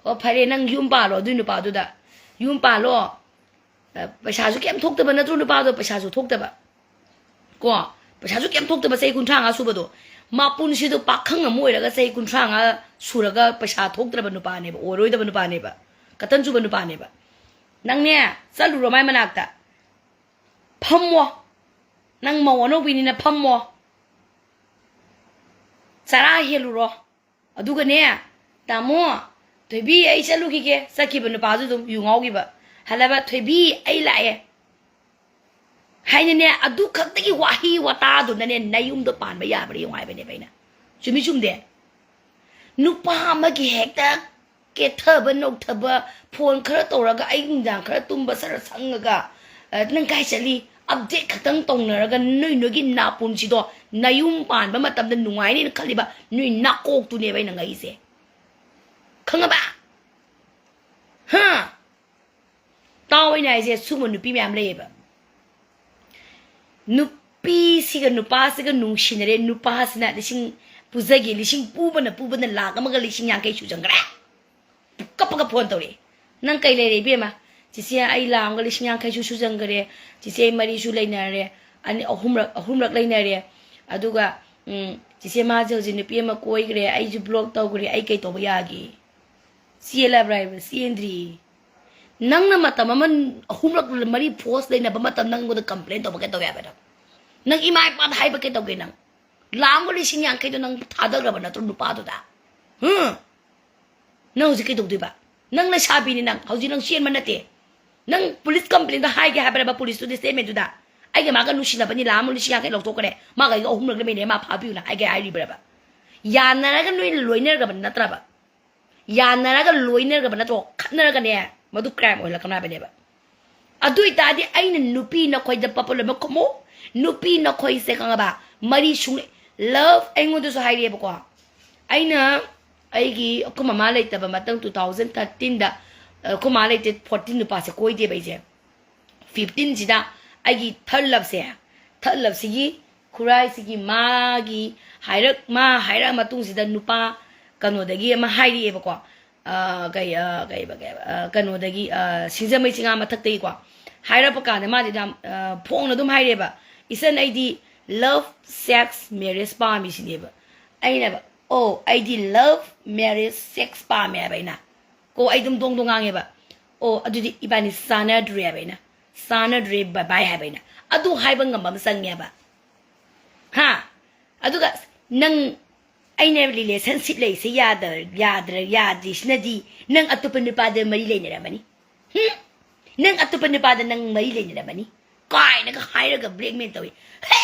ꯑꯣ, ꯐꯔꯦ, ꯅꯪ ꯌꯨꯝ ꯄꯥꯜꯂꯣ ꯑꯗꯨꯏ ꯅꯨꯄꯥꯗꯨꯗ꯫ ꯌꯨꯝ ꯄꯥꯜꯂꯣ꯫ ꯑ, ꯄꯩꯁꯥꯁꯨ ꯀꯩꯝ ꯊꯣꯛꯇꯕ ꯅꯠꯇ꯭ꯔꯣ ꯅꯨꯄꯥꯗꯣ? ꯄꯩꯁꯥꯁꯨ ꯊꯣꯛꯇꯕ꯫ ꯀꯣ? ꯄꯩꯁꯥꯁꯨ ꯀꯩꯝ ꯊꯣꯛꯇꯕ ꯆꯍꯤ ꯀꯨꯟꯊ꯭ꯔꯥ ꯃꯉꯥ ꯁꯨꯕꯗꯣ꯫ ꯃꯄꯨꯟꯁꯤꯗꯣ ꯄꯥꯈꯪ ꯑꯃ ꯑꯣꯏꯔꯒ ꯆꯍꯤ ꯀꯨꯟꯊ꯭ꯔꯥ ꯃꯉꯥ ꯁꯨꯔꯒ ꯄꯩꯁꯥ ꯊꯣꯛꯇ꯭ꯔꯕ ꯅꯨꯄꯥꯅꯦꯕ, ꯑꯣꯏꯔꯣꯏꯗꯕ ꯅꯨꯄꯥꯅꯦꯕ, ꯀꯇꯟ ꯆꯨꯕ ꯅꯨꯄꯥꯅꯦꯕ꯫ ꯅꯪꯅꯦ, ꯆꯠꯂꯨꯔꯣ ꯃꯥꯏ ꯃꯅꯥꯛꯇ꯫ ꯐꯝꯃꯣ꯫ ꯅꯪ ꯃꯧ ꯑꯅꯧꯕꯤꯅꯤꯅ ꯐꯝꯃꯣ꯫ ꯆꯔꯥ ꯍꯦꯜꯂꯨꯔꯣ꯫ ꯑꯗꯨꯒꯅꯦ, "ꯇꯥꯃꯣ, ꯊꯣꯏꯕꯤ, ꯑꯩ ꯆꯠꯂꯨꯈꯤꯒꯦ"꯫ ꯆꯠꯈꯤꯕ ꯅꯨꯄꯥꯗꯨ ꯑꯗꯨꯝ ꯌꯨ ꯉꯥꯎꯈꯤꯕ꯫ ꯍꯜꯂꯕ, "ꯊꯣꯏꯕꯤ, ꯑꯩ ꯂꯥꯛꯑꯦ" ꯍꯥꯏꯅꯅꯦ, ꯑꯗꯨ ꯈꯛꯇꯒꯤ ꯋꯥꯍꯩ ꯋꯥꯇꯥꯗꯨꯅꯅꯦ ꯅꯌꯨꯝꯗꯣ ꯄꯥꯟꯕ ꯌꯥꯕ꯭ꯔꯥ ꯌꯦꯡꯉꯣ ꯍꯥꯏꯕꯅꯦꯕ ꯑꯩꯅ꯫ ꯆꯨꯝꯃꯤ ꯆꯨꯝꯗꯦ? ꯅꯨꯄꯥ ꯑꯃꯒꯤ ꯍꯦꯛꯇ ꯀꯦꯊꯕ ꯅꯧꯊꯕ, ꯐꯣꯟ ꯈꯔ ꯇꯧꯔꯒ ꯑꯌꯨꯛ ꯅꯨꯡꯗꯥꯡ ꯈꯔ ꯇꯨꯝꯕ ꯈꯔ ꯁꯪꯉꯒ, "ꯑ, ꯅꯪ ꯀꯥꯏ ꯆꯠꯂꯤ?" ꯑꯞꯗꯦꯠ ꯈꯛꯇꯪ ꯇꯧꯅꯔꯒ ꯅꯣꯏ ꯅꯣꯏꯒꯤ ꯅꯥꯄꯨꯟꯁꯤꯗꯣ ꯅꯌꯨꯝ ꯄꯥꯟꯕ ꯃꯇꯝꯗ ꯅꯨꯡꯉꯥꯏꯅꯦꯅ ꯈꯜꯂꯤꯕ ꯅꯣꯏ ꯅꯥꯀꯣꯛꯇꯨꯅꯦꯕ ꯑꯩꯅ ꯉꯛꯏꯁꯦ꯫ ꯈꯪꯉꯕ? ꯍꯥ? ꯇꯥꯎ, ꯑꯩꯅ ꯍꯥꯏꯁꯦ, ꯁꯨꯝꯕ ꯅꯨꯄꯤ ꯃꯌꯥꯝ ꯂꯩꯌꯦꯕ꯫ ꯅꯨꯄꯤꯁꯤꯒ ꯅꯨꯄꯥꯁꯤꯒ ꯅꯨꯡꯁꯤꯅꯔꯦ, ꯅꯨꯄꯥꯁꯤꯅ ꯂꯤꯁꯤꯡ ꯄꯨꯖꯒꯦ, ꯂꯤꯁꯤꯡ ꯄꯨꯕꯅ ꯄꯨꯕꯅ ꯂꯥꯛ ꯑꯃꯒ ꯂꯤꯁꯤꯡ ꯌꯥꯡꯈꯩ ꯁꯨꯖꯟꯈ꯭ꯔꯦ꯫ ꯀꯞꯄꯒ ꯐꯣꯟ ꯇꯧꯔꯛꯑꯦ, "ꯅꯪ ꯀꯩ ꯂꯩꯔꯦ ꯏꯕꯦꯝꯃ?" "ꯆꯤꯆꯦ, ꯑꯩ ꯂꯥꯛ ꯑꯃꯒ ꯂꯤꯁꯤꯡ ꯌꯥꯡꯈꯩꯁꯨ ꯁꯨꯖꯟꯈꯔꯦ꯫ ꯆꯤꯆꯦ, ꯑꯩ ꯃꯔꯤꯁꯨ ꯂꯩꯅꯔꯦ, ꯑꯅꯤ, ꯑꯍꯨꯝꯔꯛ, ꯑꯍꯨꯝꯔꯛ ꯂꯩꯅꯔꯦ꯫ ꯑꯗꯨꯒ, ꯎꯝ, ꯆꯤꯆꯦ, ꯃꯥꯁꯦ ꯍꯧꯖꯤꯛ ꯅꯨꯄꯤ ꯑꯃ ꯀꯣꯏꯈ꯭ꯔꯦ, ꯑꯩꯁꯨ ꯕ꯭ꯂꯣꯛ ꯇꯧꯈ꯭ꯔꯦ, ꯑꯩ ꯀꯩ ꯇꯧꯕ ꯌꯥꯒꯦ?" ꯆꯦꯜꯂꯕ꯭ꯔꯥ ꯍꯥꯏꯕ? ꯆꯦꯟꯗ꯭ꯔꯤ꯫ ꯅꯪꯅ ꯃꯇꯝ ꯑꯃ ꯑꯍꯨꯝꯂꯛ ꯃꯔꯤ ꯐꯣꯔꯁ ꯂꯩꯅꯕ ꯃꯇꯝ ꯅꯪꯉꯣꯟꯗ ꯀꯝꯄ꯭ꯂꯦꯟ ꯇꯧꯕ ꯀꯩꯗꯧꯒꯦ ꯍꯥꯏꯕ ꯅꯪ? ꯅꯪ ꯏꯃꯥ ꯏꯄꯥꯗ ꯍꯥꯏꯕ ꯀꯩꯗꯧꯒꯦ ꯅꯪ? ꯂꯥꯛ ꯑꯃꯒ ꯂꯤꯁꯤꯡ ꯌꯥꯡꯈꯩꯗꯣ ꯅꯪ ꯊꯥꯗꯈ꯭ꯔꯕ ꯅꯠꯇ꯭ꯔꯣ ꯅꯨꯄꯥꯗꯨꯗ? ꯍꯨꯝ? ꯅꯪ ꯍꯧꯖꯤꯛ ꯀꯩꯗꯧꯗꯣꯏꯕ? ꯅꯪ ꯂꯩꯁꯥꯕꯤꯅꯤ ꯅꯪ, ꯍꯧꯖꯤꯛ ꯅꯪ ꯆꯦꯟꯕ ꯅꯠꯇꯦ꯫ ꯅꯪ ꯄꯨꯂꯤꯁ ꯀꯝꯄ꯭ꯂꯦꯟꯗꯣ ꯍꯥꯏꯒꯦ ꯍꯥꯏꯕ꯭ꯔꯕ ꯄꯨꯂꯤꯁꯇꯨꯗ ꯁ꯭ꯇꯦꯠꯃꯦꯟꯗꯨꯗ? "ꯑꯩꯒ ꯃꯥꯒ ꯅꯨꯡꯁꯤꯅꯕꯅꯤ, ꯂꯥꯛ ꯑꯃ ꯂꯤꯁꯤꯡ ꯌꯥꯡꯈꯩ ꯂꯧꯊꯣꯛꯈ꯭ꯔꯦ, ꯃꯥꯒ ꯑꯩꯒ ꯑꯍꯨꯝꯂꯛ ꯂꯩꯃꯤꯟꯅꯩ, ꯃꯥ ꯐꯥꯕꯤꯌꯨꯅ" ꯍꯥꯏꯒꯦ ꯍꯥꯏꯔꯤꯕ꯭ꯔꯕ? ꯌꯥꯅꯔꯒ ꯅꯣꯏꯅ ꯂꯣꯏꯅꯈ꯭ꯔꯕ ꯅꯠꯇ꯭ꯔꯕ? ꯌꯥꯅꯔꯒ ꯂꯣꯏꯅꯈ꯭ꯔꯕ ꯅꯠꯇ꯭ꯔꯣ? ꯈꯠꯅꯔꯒꯅꯦ, ꯃꯗꯨ ꯀ꯭ꯔꯥꯏꯝ ꯑꯣꯏꯍꯜꯂꯛꯀꯅꯣ ꯍꯥꯏꯕꯅꯦꯕ꯫ ꯑꯗꯨ ꯑꯣꯏꯇꯥꯔꯗꯤ ꯑꯩꯅ ꯅꯨꯄꯤ ꯅꯈꯣꯏꯗ ꯄꯞꯄ ꯂꯣꯏꯅꯃꯛ ꯈꯨꯝꯃꯨ꯫ ꯅꯨꯄꯤ ꯅꯈꯣꯏꯁꯦ ꯈꯪꯉꯕ? ꯃꯔꯤ ꯁꯨꯡꯂꯩ, ꯂꯚ ꯑꯩꯉꯣꯟꯗꯁꯨ ꯍꯥꯏꯔꯛꯑꯦꯕꯀꯣ꯫ ꯑꯩꯅ ꯑꯩꯒꯤ ꯑꯩꯈꯣꯏ ꯃꯃꯥ ꯂꯩꯇꯕ ꯃꯇꯥꯡ two thousand thirteenꯗ, ꯑꯩꯈꯣꯏ ꯃꯥ ꯂꯩꯇꯦ, fourteen ꯅꯨꯄꯥꯁꯦ ꯀꯣꯏꯗꯦꯕ ꯑꯩꯁꯦ꯫ Fifteenꯁꯤꯗ ꯑꯩꯒꯤ third loveꯁꯦ, third loveꯁꯤꯒꯤ ꯈꯨꯔꯥꯏꯁꯤꯒꯤ ꯃꯥꯒꯤ ꯍꯥꯏꯔꯛ-, ꯃꯥ ꯍꯥꯏꯔꯛꯑ ꯃꯇꯨꯡꯁꯤꯗ ꯅꯨꯄꯥ ꯀꯩꯅꯣꯗꯒꯤ ꯑꯃ ꯍꯥꯏꯔꯛꯑꯦꯕꯀꯣ꯫ ꯑ, ꯀꯩ, ꯑ, ꯀꯩꯕ, ꯀꯩꯕ, ꯑ, ꯀꯩꯅꯣꯗꯒꯤ, ꯑ, ꯁꯤꯡꯖꯃꯩ ꯆꯤꯡꯉꯥ ꯃꯊꯛꯇꯒꯤꯀꯣ ꯍꯥꯏꯔꯛꯄ ꯀꯥꯟꯗ ꯃꯥꯗꯤ ꯌꯥꯝ, ꯑ, ꯐꯣꯡꯅ ꯑꯗꯨꯝ ꯍꯥꯏꯔꯛꯑꯦꯕ, "ꯏꯆꯟ, ꯑꯩꯗꯤ love, sex, marriage ꯄꯥꯝꯃꯤ" ꯁꯤꯅꯦꯕ꯫ ꯑꯩꯅꯕ, "ꯑꯣ, ꯑꯩꯗꯤ love, marriage, sex ꯄꯥꯝꯃꯦ" ꯍꯥꯏꯕ ꯑꯩꯅ꯫ ꯀꯣ, ꯑꯩ ꯑꯗꯨꯝ ꯗꯣꯡ ꯗꯣꯡ ꯉꯥꯡꯉꯦꯕ꯫ "ꯑꯣ, ꯑꯗꯨꯗꯤ ꯏꯕꯥꯅꯤ ꯆꯥꯟꯅꯗ꯭ꯔꯦ" ꯍꯥꯏꯕ ꯑꯩꯅ꯫ "ꯆꯥꯟꯅꯗ꯭ꯔꯦ, bye bye" ꯍꯥꯏꯕ ꯑꯩꯅ꯫ ꯑꯗꯨ ꯍꯥꯏꯕ ꯉꯝꯕ ꯑꯃ ꯆꯪꯉꯦꯕ꯫ ꯍꯥ? ꯑꯗꯨꯒ ꯅꯪ ꯑꯩꯅ ꯔꯤꯂꯦꯁꯟꯁꯤꯞ ꯂꯩꯁꯦ ꯌꯥꯗ-, ꯌꯥꯗ꯭ꯔ-, ꯌꯥꯗ꯭ꯔꯤꯁꯤꯅꯗꯤ ꯅꯪ ꯑꯇꯣꯞꯄ ꯅꯨꯄꯥꯗ ꯃꯔꯤ ꯂꯩꯅꯔꯝꯃꯅꯤ꯫ ꯍꯨꯝ? ꯅꯪ ꯑꯇꯣꯞꯄ ꯅꯨꯄꯥꯗ ꯅꯪ ꯃꯔꯤ ꯂꯩꯅꯔꯝꯃꯅꯤ ꯀꯥꯏꯅꯒ ꯍꯥꯏꯔꯒ ꯕ꯭ꯂꯦꯛꯃꯦꯜ ꯇꯧꯏ꯫ ꯍꯦ!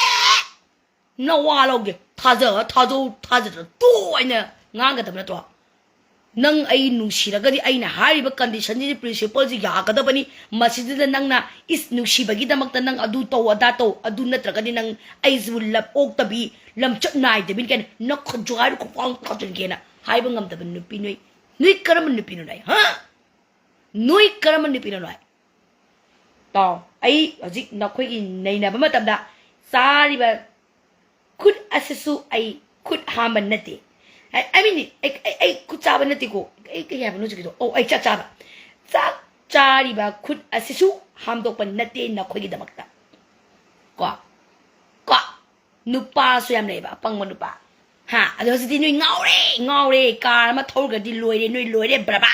ꯅꯋꯥ ꯂꯧꯒꯦ꯫ ꯊꯥꯖ-, ꯊꯥꯖꯧ, ꯊꯥꯖꯗ꯭ꯔ ꯇꯣꯛ ꯍꯥꯏꯅ ꯉꯥꯡꯒꯗꯕ ꯅꯠꯇ꯭ꯔꯣ? ꯅꯪ ꯑꯩ ꯅꯨꯡꯁꯤꯔꯒꯗꯤ ꯑꯩꯅ ꯍꯥꯏꯔꯤꯕ ꯀꯟꯗꯤꯁꯟꯁꯤꯗꯤ, ꯄ꯭ꯔꯤꯟꯁꯤꯄꯜꯁꯤ ꯌꯥꯒꯗꯕꯅꯤ꯫ ꯃꯁꯤꯗ ꯅꯪꯅ ꯏꯁ ꯅꯨꯡꯁꯤꯕꯒꯤꯗꯃꯛꯇ ꯅꯪ ꯑꯗꯨ ꯇꯧ, ꯑꯗꯥ ꯇꯧ, ꯑꯗꯨ ꯅꯠꯇ꯭ꯔꯒꯗꯤ ꯅꯪ ꯑꯩꯁꯤꯕꯨ ꯂꯞ ꯑꯣꯛꯇꯕꯤ, ꯂꯝꯆꯠ ꯅꯥꯏꯗꯕꯤꯅꯤ ꯀꯥꯏꯅ ꯅꯈꯨꯠ ꯖ꯭ꯋꯥꯏꯗ ꯈꯨꯄꯥꯡ ꯊꯥꯖꯤꯟꯒꯦꯅ ꯍꯥꯏꯕ ꯉꯝꯗꯕ ꯅꯨꯄꯤ ꯅꯣꯏ, ꯅꯣꯏ ꯀꯔꯝꯕ ꯅꯨꯄꯤꯅꯣ ꯅꯣꯏ? ꯍꯥ? ꯅꯣꯏ ꯀꯔꯝꯕ ꯅꯨꯄꯤꯅꯣ ꯅꯣꯏ? ꯇꯥꯎ, ꯑꯩ ꯍꯧꯖꯤꯛ ꯅꯈꯣꯏꯒꯤ ꯅꯩꯅꯕ ꯃꯇꯝꯗ ꯆꯥꯔꯤꯕ ꯈꯨꯠ ꯑꯁꯤꯁꯨ ꯑꯩ ꯈꯨꯠ ꯍꯥꯝꯕ ꯅꯠꯇꯦ꯫ ꯑꯩ, I mean, ꯑꯩ, ꯑꯩ, ꯑꯩ ꯈꯨꯠ ꯆꯥꯕ ꯅꯠꯇꯦꯀꯣ꯫ ꯑꯩ ꯀꯩ ꯍꯥꯏꯕꯅꯣ ꯍꯧꯖꯤꯛꯀꯤꯗꯣ? ꯑꯣ, ꯑꯩ ꯆꯥꯛ ꯆꯥꯕ꯫ ꯆꯥꯛ ꯆꯥꯔꯤꯕ ꯈꯨꯠ ꯑꯁꯤꯁꯨ ꯍꯥꯝꯗꯣꯛꯄ ꯅꯠꯇꯦ ꯅꯈꯣꯏꯒꯤꯗꯃꯛꯇ꯫ ꯀꯣ? ꯀꯣ? ꯅꯨꯄꯥꯁꯨ ꯌꯥꯝ ꯂꯩꯕ, ꯑꯄꯪꯕ ꯅꯨꯄꯥ꯫ ꯍꯥ? ꯑꯗꯣ ꯍꯧꯖꯤꯛꯇꯤ ꯅꯣꯏ ꯉꯥꯎꯔꯦ, ꯉꯥꯎꯔꯦ꯫ ꯀꯥꯔ ꯑꯃ ꯊꯧꯔꯒꯗꯤ ꯂꯣꯏꯔꯦ, ꯅꯣꯏ ꯂꯣꯏꯔꯦ, ꯕ꯭ꯔꯕꯥ꯫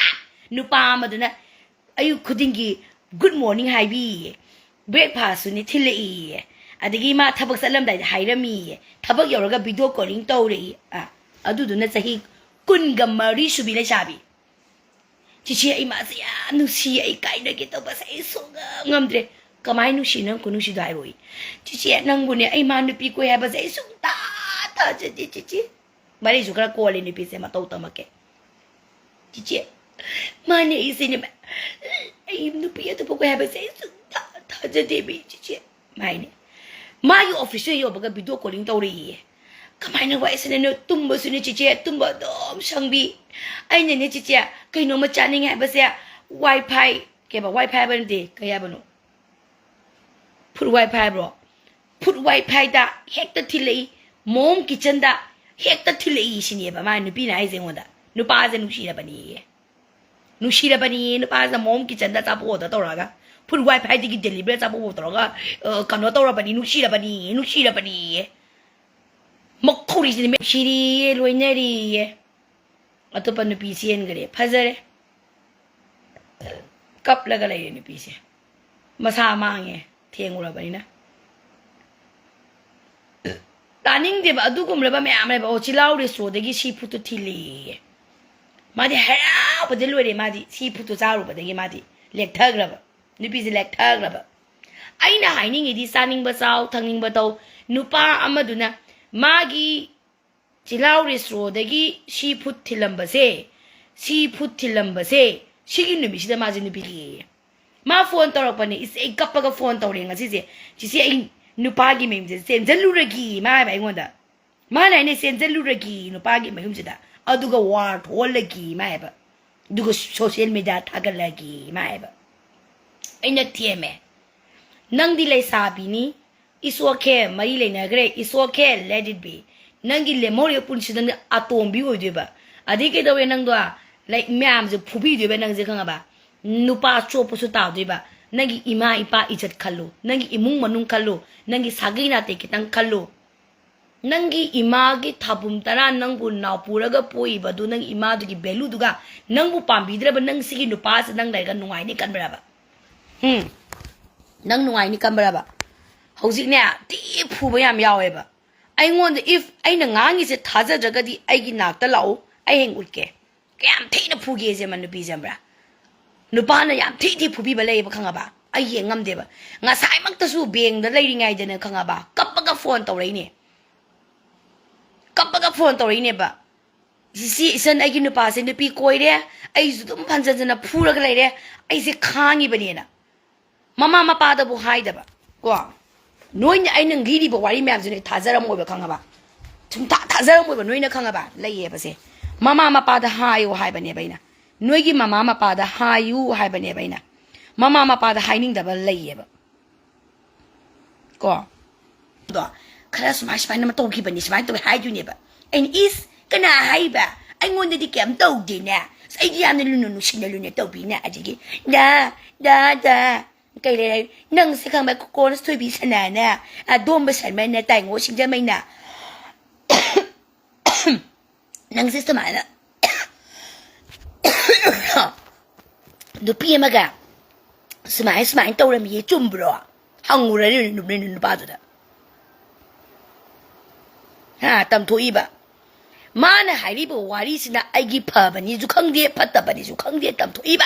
ꯅꯨꯄꯥ ꯑꯃꯗꯨꯅ ꯑꯌꯨꯛ ꯈꯨꯗꯤꯡꯒꯤ good morning ꯍꯥꯏꯕꯤꯌꯦ, breakfastꯁꯨꯅꯦ ꯊꯤꯜꯂꯛꯏꯌꯦ, ꯑꯗꯒꯤ ꯃꯥ ꯊꯕꯛ ꯆꯠꯂꯝꯗꯥꯏꯗ ꯍꯥꯏꯔꯝꯃꯤꯌꯦ, ꯊꯕꯛ ꯌꯧꯔꯒ video calling ꯇꯧꯔꯛꯏ꯫ ꯑ, ꯑꯗꯨꯗꯨꯅ ꯆꯍꯤ ꯀꯨꯟꯒ ꯃꯔꯤ ꯁꯨꯕꯤ ꯂꯩꯁꯥꯕꯤ꯫ "ꯆꯤꯆꯦ, ꯑꯩ ꯃꯥꯁꯦ ꯌꯥꯝ ꯅꯨꯡꯁꯤꯌꯦ, ꯑꯩ ꯀꯥꯏꯅꯒꯦ ꯇꯧꯕꯁꯦ ꯑꯩ ꯁꯨꯡꯉꯝ ꯉꯝꯗ꯭ꯔꯦ"꯫ "ꯀꯃꯥꯏꯅ ꯅꯨꯡꯁꯤ? ꯅꯪ ꯈꯨꯅꯨꯡꯁꯤꯗꯣ ꯍꯥꯏꯔꯛꯑꯣ"꯫ "ꯆꯤꯆꯦ, ꯅꯪꯕꯨꯅꯦ, ꯑꯩ ꯃꯥ ꯅꯨꯄꯤ ꯀꯣꯏ ꯍꯥꯏꯕꯁꯦ ꯑꯩ ꯁꯨꯡꯊꯥ ꯊꯥꯖꯗꯦ ꯆꯤꯆꯦ"꯫ ꯃꯔꯩꯁꯨ ꯈꯔ ꯀꯣꯜꯂꯦ ꯅꯨꯄꯤꯁꯦ, ꯃꯇꯧ ꯇꯝꯃꯛꯀꯦ꯫ "ꯆꯤꯆꯦ, ꯃꯥꯅꯦ ꯑꯩꯁꯦꯅꯦ, ꯑꯩ ꯅꯨꯄꯤ ꯑꯇꯣꯞꯄ ꯀꯣꯏ ꯍꯥꯏꯕꯁꯦ ꯑꯩ ꯁꯨꯡꯊꯥ ꯊꯥꯖꯗꯦꯃꯤ ꯆꯤꯆꯦ"꯫ ꯍꯥꯏꯅꯦ꯫ ꯃꯥꯒꯤ officeꯇ ꯌꯧꯕꯒ video calling ꯇꯧꯔꯛꯏꯌꯦ꯫ "ꯀꯃꯥꯏꯅ ꯋꯥꯏ ꯁꯪꯅꯅꯣ? ꯇꯨꯝꯕꯁꯨꯅꯦ ꯆꯤꯆꯦ, ꯇꯨꯝꯕ ꯑꯗꯨꯝ ꯁꯪꯕꯤ꯫ ꯑꯩꯅꯅꯦ ꯆꯤꯆꯦ, ꯀꯩꯅꯣꯝꯃ ꯆꯥꯅꯤꯡꯉꯦ ꯍꯥꯏꯕꯁꯦ, WiFi"꯫ ꯀꯩꯕ? WiFi ꯍꯥꯏꯕ ꯅꯠꯇꯦ, ꯀꯩ ꯍꯥꯏꯕꯅꯣ? Food WiFi ꯍꯥꯏꯕ꯭ꯔꯣ? "Food WiFiꯗ ꯍꯦꯛꯇ ꯊꯤꯜꯂꯛꯏ, Mom Kitchenꯗ ꯍꯦꯛꯇ ꯊꯤꯜꯂꯛꯏ" ꯁꯤꯅꯦꯕ ꯃꯥ ꯅꯨꯄꯤꯅ ꯍꯥꯏꯁꯦ ꯑꯩꯉꯣꯟꯗ꯫ ꯅꯨꯄꯥꯁꯦ ꯅꯨꯡꯁꯤꯔꯕꯅꯤꯌꯦ꯫ ꯅꯨꯡꯁꯤꯔꯕꯅꯤꯌꯦ ꯅꯨꯄꯥꯁꯦ꯫ Mom Kitchenꯗ ꯑꯆꯥꯄꯣꯠ order ꯇꯧꯔꯒ, Food WiFiꯗꯒꯤ delivery ꯑꯆꯥꯄꯣꯠ order ꯇꯧꯔꯒ, ꯑ, ꯀꯩꯅꯣ ꯇꯧꯔꯕꯅꯤ, ꯅꯨꯡꯁꯤꯔꯕꯅꯤꯌꯦ, ꯅꯨꯡꯁꯤꯔꯕꯅꯤꯌꯦ꯫ ꯃꯈꯧꯔꯤꯁꯤꯗꯤ ꯅꯨꯡꯁꯤꯔꯤꯌꯦ, ꯂꯣꯏꯅꯔꯤꯌꯦ꯫ ꯑꯇꯣꯞꯄ ꯅꯨꯄꯤ ꯆꯦꯟꯈ꯭ꯔꯦ꯫ ꯐꯖꯔꯦ꯫ ꯀꯞꯂꯒ ꯂꯩꯔꯦ ꯅꯨꯄꯤꯁꯦ꯫ ꯃꯁꯥ ꯃꯥꯡꯉꯦ, ꯊꯦꯡꯉꯨꯔꯕꯅꯤꯅ꯫ ꯆꯥꯅꯤꯡꯗꯦꯕ ꯑꯗꯨꯒꯨꯝꯂꯕ ꯃꯌꯥꯝ ꯂꯩꯕ꯫ ꯑꯣ, ꯆꯤꯜꯍꯥꯎ ꯔꯦꯁꯇꯣꯗꯒꯤ ꯁꯤ ꯐꯨꯗꯇꯨ ꯊꯤꯜꯂꯦꯌꯦ꯫ ꯃꯥꯗꯤ ꯍꯔꯥꯎꯕꯗ ꯂꯣꯏꯔꯦ꯫ ꯃꯥꯗꯤ ꯁꯤ ꯐꯨꯗꯇꯨ ꯆꯥꯔꯨꯕꯗꯒꯤ ꯃꯥꯗꯤ ꯂꯦꯛꯊꯈ꯭ꯔꯕ꯫ ꯅꯨꯄꯤꯁꯦ ꯂꯦꯛꯊꯈ꯭ꯔꯕ꯫ ꯑꯩꯅ ꯍꯥꯏꯅꯤꯡꯉꯤꯗꯤ, ꯆꯥꯅꯤꯡꯕ ꯆꯥꯎ, ꯊꯛꯅꯤꯡꯕ ꯇꯧ꯫ ꯅꯨꯄꯥ ꯑꯃꯗꯨꯅ ꯃꯥꯒꯤ ꯆꯤꯜꯍꯥꯎ ꯔꯦꯁꯇ꯭ꯔꯣꯗꯒꯤ ꯁꯤ ꯐꯨꯗ ꯊꯤꯜꯂꯝꯕꯁꯦ, ꯁꯤ ꯐꯨꯗ ꯊꯤꯜꯂꯝꯕꯁꯦ, ꯁꯤꯒꯤ ꯅꯨꯃꯤꯠꯁꯤꯗ ꯃꯥꯁꯦ ꯅꯨꯄꯤ ꯂꯦꯛꯑꯦ꯫ ꯃꯥ ꯐꯣꯟ ꯇꯧꯔꯛꯄꯅꯦ꯫ ꯏꯁ, ꯑꯩ ꯀꯞꯄꯒ ꯐꯣꯟ ꯇꯧꯔꯦ ꯉꯁꯤꯁꯦ꯫ "ꯆꯤꯆꯦ, ꯑꯩ ꯅꯨꯄꯥꯒꯤ ꯃꯌꯨꯝꯁꯦ ꯆꯦꯟꯁꯤꯜꯂꯨꯔꯒꯦ", ꯃꯥ ꯍꯥꯏꯕ ꯑꯩꯉꯣꯟꯗ꯫ ꯃꯥꯅ ꯍꯥꯏꯅꯦ, "ꯆꯦꯟꯁꯤꯜꯂꯨꯔꯒꯦ ꯅꯨꯄꯥꯒꯤ ꯃꯌꯨꯝꯁꯤꯗ, ꯑꯗꯨꯒ ꯋꯥꯔ ꯊꯣꯛꯍꯜꯂꯒꯦ", ꯃꯥ ꯍꯥꯏꯕ꯫ "ꯑꯗꯨꯒ ꯁꯣꯁꯤꯌꯦꯜ ꯃꯦꯗꯤꯌꯥ ꯊꯥꯒꯠꯂꯒꯦ", ꯃꯥ ꯍꯥꯏꯕ꯫ ꯑꯩꯅ ꯊꯦꯝꯃꯦ, "ꯅꯪꯗꯤ ꯂꯩꯁꯥꯕꯤꯅꯤ, it's okay, ꯃꯔꯤ ꯂꯩꯅꯈ꯭ꯔꯦ, it's okay, let it be꯫ ꯅꯪꯒꯤ ꯂꯦꯝꯍꯧꯔꯤꯕ ꯄꯨꯟꯁꯤꯗ ꯅꯪ ꯑꯇꯣꯝꯕꯤ ꯑꯣꯏꯗꯣꯏꯕ꯫ ꯑꯗꯩ ꯀꯩꯗꯧꯔꯦ ꯅꯪꯗꯣ? ꯂꯥꯏꯛ, ꯃꯌꯥꯝꯁꯦ ꯐꯨꯕꯤꯗꯣꯏꯕ ꯅꯪꯁꯦ, ꯈꯪꯉꯕ? ꯅꯨꯄꯥ ꯆꯣꯞꯄꯁꯨ ꯇꯥꯗꯣꯏꯕ꯫ ꯅꯪꯒꯤ ꯏꯃꯥ ꯏꯄꯥ ꯏꯖꯠ ꯈꯜꯂꯨ, ꯅꯪꯒꯤ ꯏꯃꯨꯡ ꯃꯅꯨꯡ ꯈꯜꯂꯨ, ꯅꯪꯒꯤ ꯁꯥꯒꯩ ꯅꯥꯇꯩ ꯈꯤꯇꯪ ꯈꯜꯂꯨ꯫ ꯅꯪꯒꯤ ꯏꯃꯥꯒꯤ ꯊꯥꯕꯨꯝ ꯇꯔꯥ ꯅꯪꯕꯨ ꯅꯥꯎꯄꯨꯔꯒ ꯄꯣꯛꯏꯕꯗꯨ, ꯅꯪꯒꯤ ꯏꯃꯥꯗꯨꯒꯤ ꯚꯦꯂꯨꯗꯨꯒ ꯅꯪꯕꯨ ꯄꯥꯝꯕꯤꯗ꯭ꯔꯕ ꯅꯪ ꯁꯤꯒꯤ ꯅꯨꯄꯥꯁꯤ ꯅꯪ ꯂꯩꯔꯒ ꯅꯨꯡꯉꯥꯏꯅꯤ ꯈꯟꯕ꯭ꯔꯕ? ꯎꯝ? ꯅꯪ ꯅꯨꯡꯉꯥꯏꯅꯤ ꯈꯟꯕ꯭ꯔꯕ?" ꯍꯧꯖꯤꯛꯅꯦ, ꯊꯤ ꯐꯨꯕ ꯌꯥꯝ ꯌꯥꯎꯋꯦꯕ꯫ ꯑꯩꯉꯣꯟꯗ, if ꯑꯩꯅ ꯉꯥꯡꯉꯤꯁꯦ ꯊꯥꯖꯗ꯭ꯔꯒꯗꯤ ꯑꯩꯒꯤ ꯅꯥꯛꯇ ꯂꯥꯛꯎ, ꯑꯩ ꯍꯌꯦꯡ ꯎꯠꯀꯦ꯫ ꯀꯌꯥꯝ ꯊꯤꯅ ꯐꯨꯒꯦꯁꯦ ꯃ ꯅꯨꯄꯤꯁꯦ, ꯈꯪꯕ꯭ꯔꯥ? ꯅꯨꯄꯥꯅ ꯌꯥꯝ ꯊꯤ ꯊꯤ ꯐꯨꯕꯤꯕ ꯂꯩꯌꯦꯕ, ꯈꯪꯉꯕ? ꯑꯩ ꯌꯦꯡ ꯉꯝꯗꯦꯕ꯫ ꯉꯁꯥꯏꯃꯛꯇꯁꯨ ꯕꯦꯡꯗ ꯂꯩꯔꯤꯉꯩꯗꯅꯦ, ꯈꯪꯉꯕ? ꯀꯞꯄꯒ ꯐꯣꯟ ꯇꯧꯔꯛꯏꯅꯦ꯫ ꯀꯞꯄꯒ ꯐꯣꯟ ꯇꯧꯔꯛꯏꯅꯦꯕ꯫ "ꯏꯆꯦ, ꯏꯆꯟ, ꯑꯩꯒꯤ ꯅꯨꯄꯥꯁꯦ ꯅꯨꯄꯤ ꯀꯣꯏꯔꯦ, ꯑꯩꯁꯨ ꯑꯗꯨꯝ ꯍꯟꯖꯟ ꯍꯟꯖꯟꯅ ꯐꯨꯔꯒ ꯂꯩꯔꯦ, ꯑꯩꯁꯦ ꯈꯥꯡꯉꯤꯕꯅꯦꯅ"꯫ ꯃꯃꯥ ꯃꯄꯥꯗꯕꯨ ꯍꯥꯏꯗꯕ꯫ ꯀꯣ, ꯅꯣꯏꯅ ꯑꯩꯅ ꯂꯤꯔꯤꯕ ꯋꯥꯔꯤ ꯃꯌꯥꯝꯁꯦ ꯅꯣꯏ ꯊꯥꯖꯔꯝꯃꯣꯏꯕ, ꯈꯪꯉꯕ? ꯁꯨꯡꯊꯥ ꯊꯥꯖꯔꯝꯃꯣꯏꯕ ꯅꯣꯏꯅ, ꯈꯪꯉꯕ? ꯂꯩꯌꯦꯕꯁꯦ꯫ ꯃꯃꯥ ꯃꯄꯥꯗ ꯍꯥꯏꯌꯨ ꯍꯥꯏꯕꯅꯦꯕ ꯑꯩꯅ꯫ ꯅꯣꯏꯒꯤ ꯃꯃꯥ ꯃꯄꯥꯗ ꯍꯥꯏꯌꯨ ꯍꯥꯏꯕꯅꯦꯕ ꯑꯩꯅ꯫ ꯃꯃꯥ ꯃꯄꯥꯗ ꯍꯥꯏꯅꯤꯡꯗꯕ ꯂꯩꯌꯦꯕ꯫ ꯀꯣ, ꯑꯗꯣ ꯈꯔ ꯁꯨꯃꯥꯏ ꯁꯨꯃꯥꯏꯅ ꯑꯃ ꯇꯧꯈꯤꯕꯅꯤ, ꯁꯨꯃꯥꯏꯅ ꯇꯧꯋꯤ ꯍꯥꯏꯗꯣꯏꯅꯦꯕ꯫ ꯑꯩꯅ, "ꯏꯁ, ꯀꯅꯥ ꯍꯥꯏꯕ? ꯑꯩꯉꯣꯟꯗꯗꯤ ꯀꯩꯝ ꯇꯧꯗꯦꯅꯦ꯫ ꯑꯁ, ꯑꯩꯗꯤ ꯌꯥꯝꯅ ꯂꯨꯅ ꯅꯨꯡꯁꯤꯅ ꯂꯨꯅ ꯇꯧꯕꯤꯅꯦ"꯫ ꯑꯗꯒꯤ, "ꯗꯥ, ꯗꯥ, ꯗꯥ, ꯀꯩ ꯂꯩꯔꯦ? ꯅꯪꯁꯦ ꯈꯪꯕ, ꯀꯣꯀꯣꯅꯁ ꯊꯣꯏꯕꯤ ꯁꯅꯥꯅ, ꯑ, ꯗꯣꯝꯕ ꯁꯔꯃꯅ, ꯇꯥꯏꯉꯣ ꯁꯤꯡꯖꯃꯩꯅ ꯅꯪꯁꯦ ꯁꯨꯃꯥꯏꯅ ꯅꯨꯄꯤ ꯑꯃꯒ ꯁꯨꯃꯥꯏ ꯁꯨꯃꯥꯏꯅ ꯇꯧꯔꯝꯃꯤꯌꯦ, ꯆꯨꯝꯕ꯭ꯔꯣ?" ꯍꯪꯉꯨꯔꯅꯤ ꯅꯨ-, ꯅꯨ-, ꯅꯨꯄꯥꯗꯨꯗ꯫ ꯍꯥ, ꯇꯝꯊꯣꯛꯏꯕ꯫ ꯃꯥꯅ ꯍꯥꯏꯔꯤꯕ ꯋꯥꯔꯤꯁꯤꯅ ꯑꯩꯒꯤ ꯐꯕꯅꯤꯁꯨ ꯈꯪꯗꯦ, ꯐꯠꯇꯕꯅꯤꯁꯨ ꯈꯪꯗꯦ, ꯇꯝꯊꯣꯛꯏꯕ꯫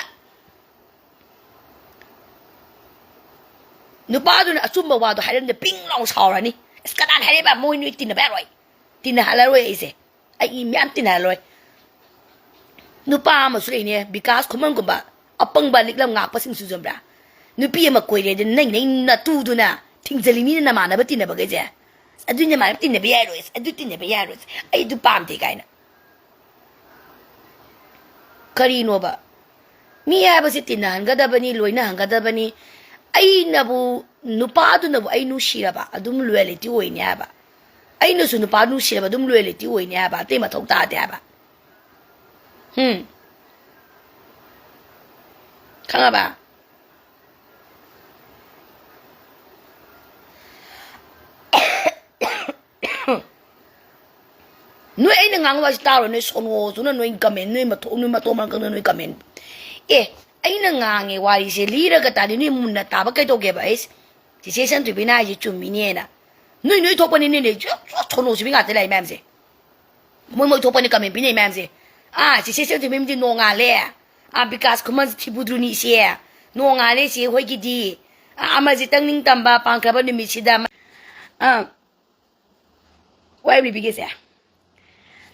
ꯅꯨꯄꯥꯗꯨꯅ ꯑꯆꯨꯝꯕ ꯋꯥꯗꯣ ꯍꯥꯏꯔꯝꯗ ꯄꯤꯡ ꯂꯥꯎ ꯁꯥꯎꯔꯅꯤ꯫ "ꯑꯁ, ꯀꯅꯥꯅ ꯍꯥꯏꯔꯛꯏꯕ? ꯃꯣꯏ ꯅꯣꯏ ꯇꯤꯟꯅꯕ ꯌꯥꯔꯣꯏ, ꯇꯤꯟꯅꯍꯜꯂꯔꯣꯏ ꯑꯩꯁꯦ, ꯑꯩ ꯃꯌꯥꯝ ꯇꯤꯟꯅꯍꯜꯂꯣꯏ"꯫ ꯅꯨꯄꯥ ꯑꯃꯁꯨ ꯂꯩꯅꯦ, ꯕꯤꯀꯥꯁ ꯈꯨꯃꯟꯒꯨꯝꯕ ꯑꯄꯪꯕ ꯂꯤꯛꯂꯝ ꯉꯥꯛꯄꯁꯤꯡꯁꯨ ꯆꯨꯝꯕ꯭ꯔꯥ? ꯅꯨꯄꯤ ꯑꯃ ꯀꯣꯏꯔꯦꯗꯤ ꯅꯪ ꯅꯪ ꯅꯇꯨꯗꯨꯅ ꯊꯤꯡꯖꯤꯜꯂꯤꯅꯤꯅ ꯅꯃꯥꯟꯅꯕ ꯇꯤꯟꯅꯕꯈꯩꯁꯦ꯫ "ꯑꯗꯨ ꯅꯃꯥꯟꯅꯕ ꯇꯤꯟꯅꯕ ꯌꯥꯔꯣꯏ, ꯑꯗꯨ ꯇꯤꯟꯅꯕ ꯌꯥꯔꯣꯏ, ꯑꯩ ꯑꯗꯨ ꯄꯥꯝꯗꯦ" ꯀꯥꯏꯅ꯫ ꯀꯔꯤꯅꯣꯕ? ꯃꯤ ꯍꯥꯏꯕꯁꯤ ꯇꯤꯟꯅꯍꯟꯒꯗꯕꯅꯤ, ꯂꯣꯏꯅꯍꯟꯒꯗꯕꯅꯤ꯫ ꯑꯩꯅꯕꯨ, ꯅꯨꯄꯥꯗꯨꯅꯕꯨ ꯑꯩ ꯅꯨꯡꯁꯤꯔꯕ ꯑꯗꯨꯝ ꯂꯣꯌꯦꯂꯤꯇꯤ ꯑꯣꯏꯅꯤ ꯍꯥꯏꯕ꯫ ꯑꯩꯅꯁꯨ ꯅꯨꯄꯥ ꯅꯨꯡꯁꯤꯔꯕ ꯑꯗꯨꯝ ꯂꯣꯌꯦꯂꯤꯇꯤ ꯑꯣꯏꯅꯤ ꯍꯥꯏꯕ꯫ ꯑꯇꯩ ꯃꯊꯧ ꯇꯥꯗꯦ ꯍꯥꯏꯕ꯫ ꯍꯨꯝ꯫ ꯈꯪꯉꯕ? ꯅꯣꯏ ꯑꯩꯅ ꯉꯥꯡꯕ ꯋꯥꯁꯤ ꯇꯥꯔꯣ, ꯅꯣꯏ ꯁꯣꯅꯣꯁꯨꯅ ꯅꯣꯏ ꯀꯃꯦꯟ, ꯅꯣꯏ ꯃꯊꯣꯡ, ꯅꯣꯏ ꯃꯇꯣꯡ ꯃꯔꯝ ꯈꯪꯗꯅ ꯅꯣꯏ ꯀꯃꯦꯟ꯫ ꯑꯦ, ꯑꯩꯅ ꯉꯥꯡꯉꯦ ꯋꯥꯔꯤꯁꯦ ꯂꯤꯔꯒ ꯇꯥꯗꯤ ꯅꯣꯏ ꯃꯨꯟꯅ ꯇꯥꯕ ꯀꯩꯗꯧꯒꯦꯕ? ꯑꯩꯁ, ꯆꯤꯆꯦ ꯁꯟꯊꯣꯏꯕꯤꯅ ꯍꯥꯏꯁꯦ ꯆꯨꯝꯃꯤꯅꯦꯅ꯫ ꯅꯣꯏ, ꯅꯣꯏ ꯊꯣꯛꯄꯅꯤꯅꯦ, ꯅꯣꯏ ꯁꯣꯅꯣꯁꯤꯕꯤ ꯉꯥꯛꯇ ꯂꯥꯛꯏ ꯃꯌꯥꯝꯁꯦ꯫ ꯃꯣꯏ, ꯃꯣꯏ ꯊꯣꯛꯄꯅꯤ ꯀꯃꯦꯟ ꯄꯤꯅꯩ ꯃꯌꯥꯝꯁꯦ꯫ ꯑꯥ, ꯆꯤꯆꯦ ꯁꯟꯊꯣꯏꯕꯤꯝꯗꯤ ꯅꯣꯡꯉꯥꯜꯂꯦ꯫ ꯑꯥ, ꯕꯤꯀꯥꯁ ꯈꯨꯃꯟ ꯊꯤꯕꯨꯗ꯭ꯔꯨꯅꯤ ꯏꯆꯦ꯫ ꯅꯣꯡꯉꯥꯜꯂꯦ ꯏꯆꯦ ꯍꯣꯏꯒꯤꯗꯤ꯫ ꯑꯥ, ꯑꯃꯁꯤꯇꯪ ꯅꯤꯡꯇꯝꯕ ꯄꯥꯡꯈ꯭ꯔꯕ ꯅꯨꯃꯤꯠꯁꯤꯗ꯫ ꯑꯥ, ꯋꯥꯔꯤ ꯑꯃ ꯂꯤꯕꯤꯒꯦꯁꯦ꯫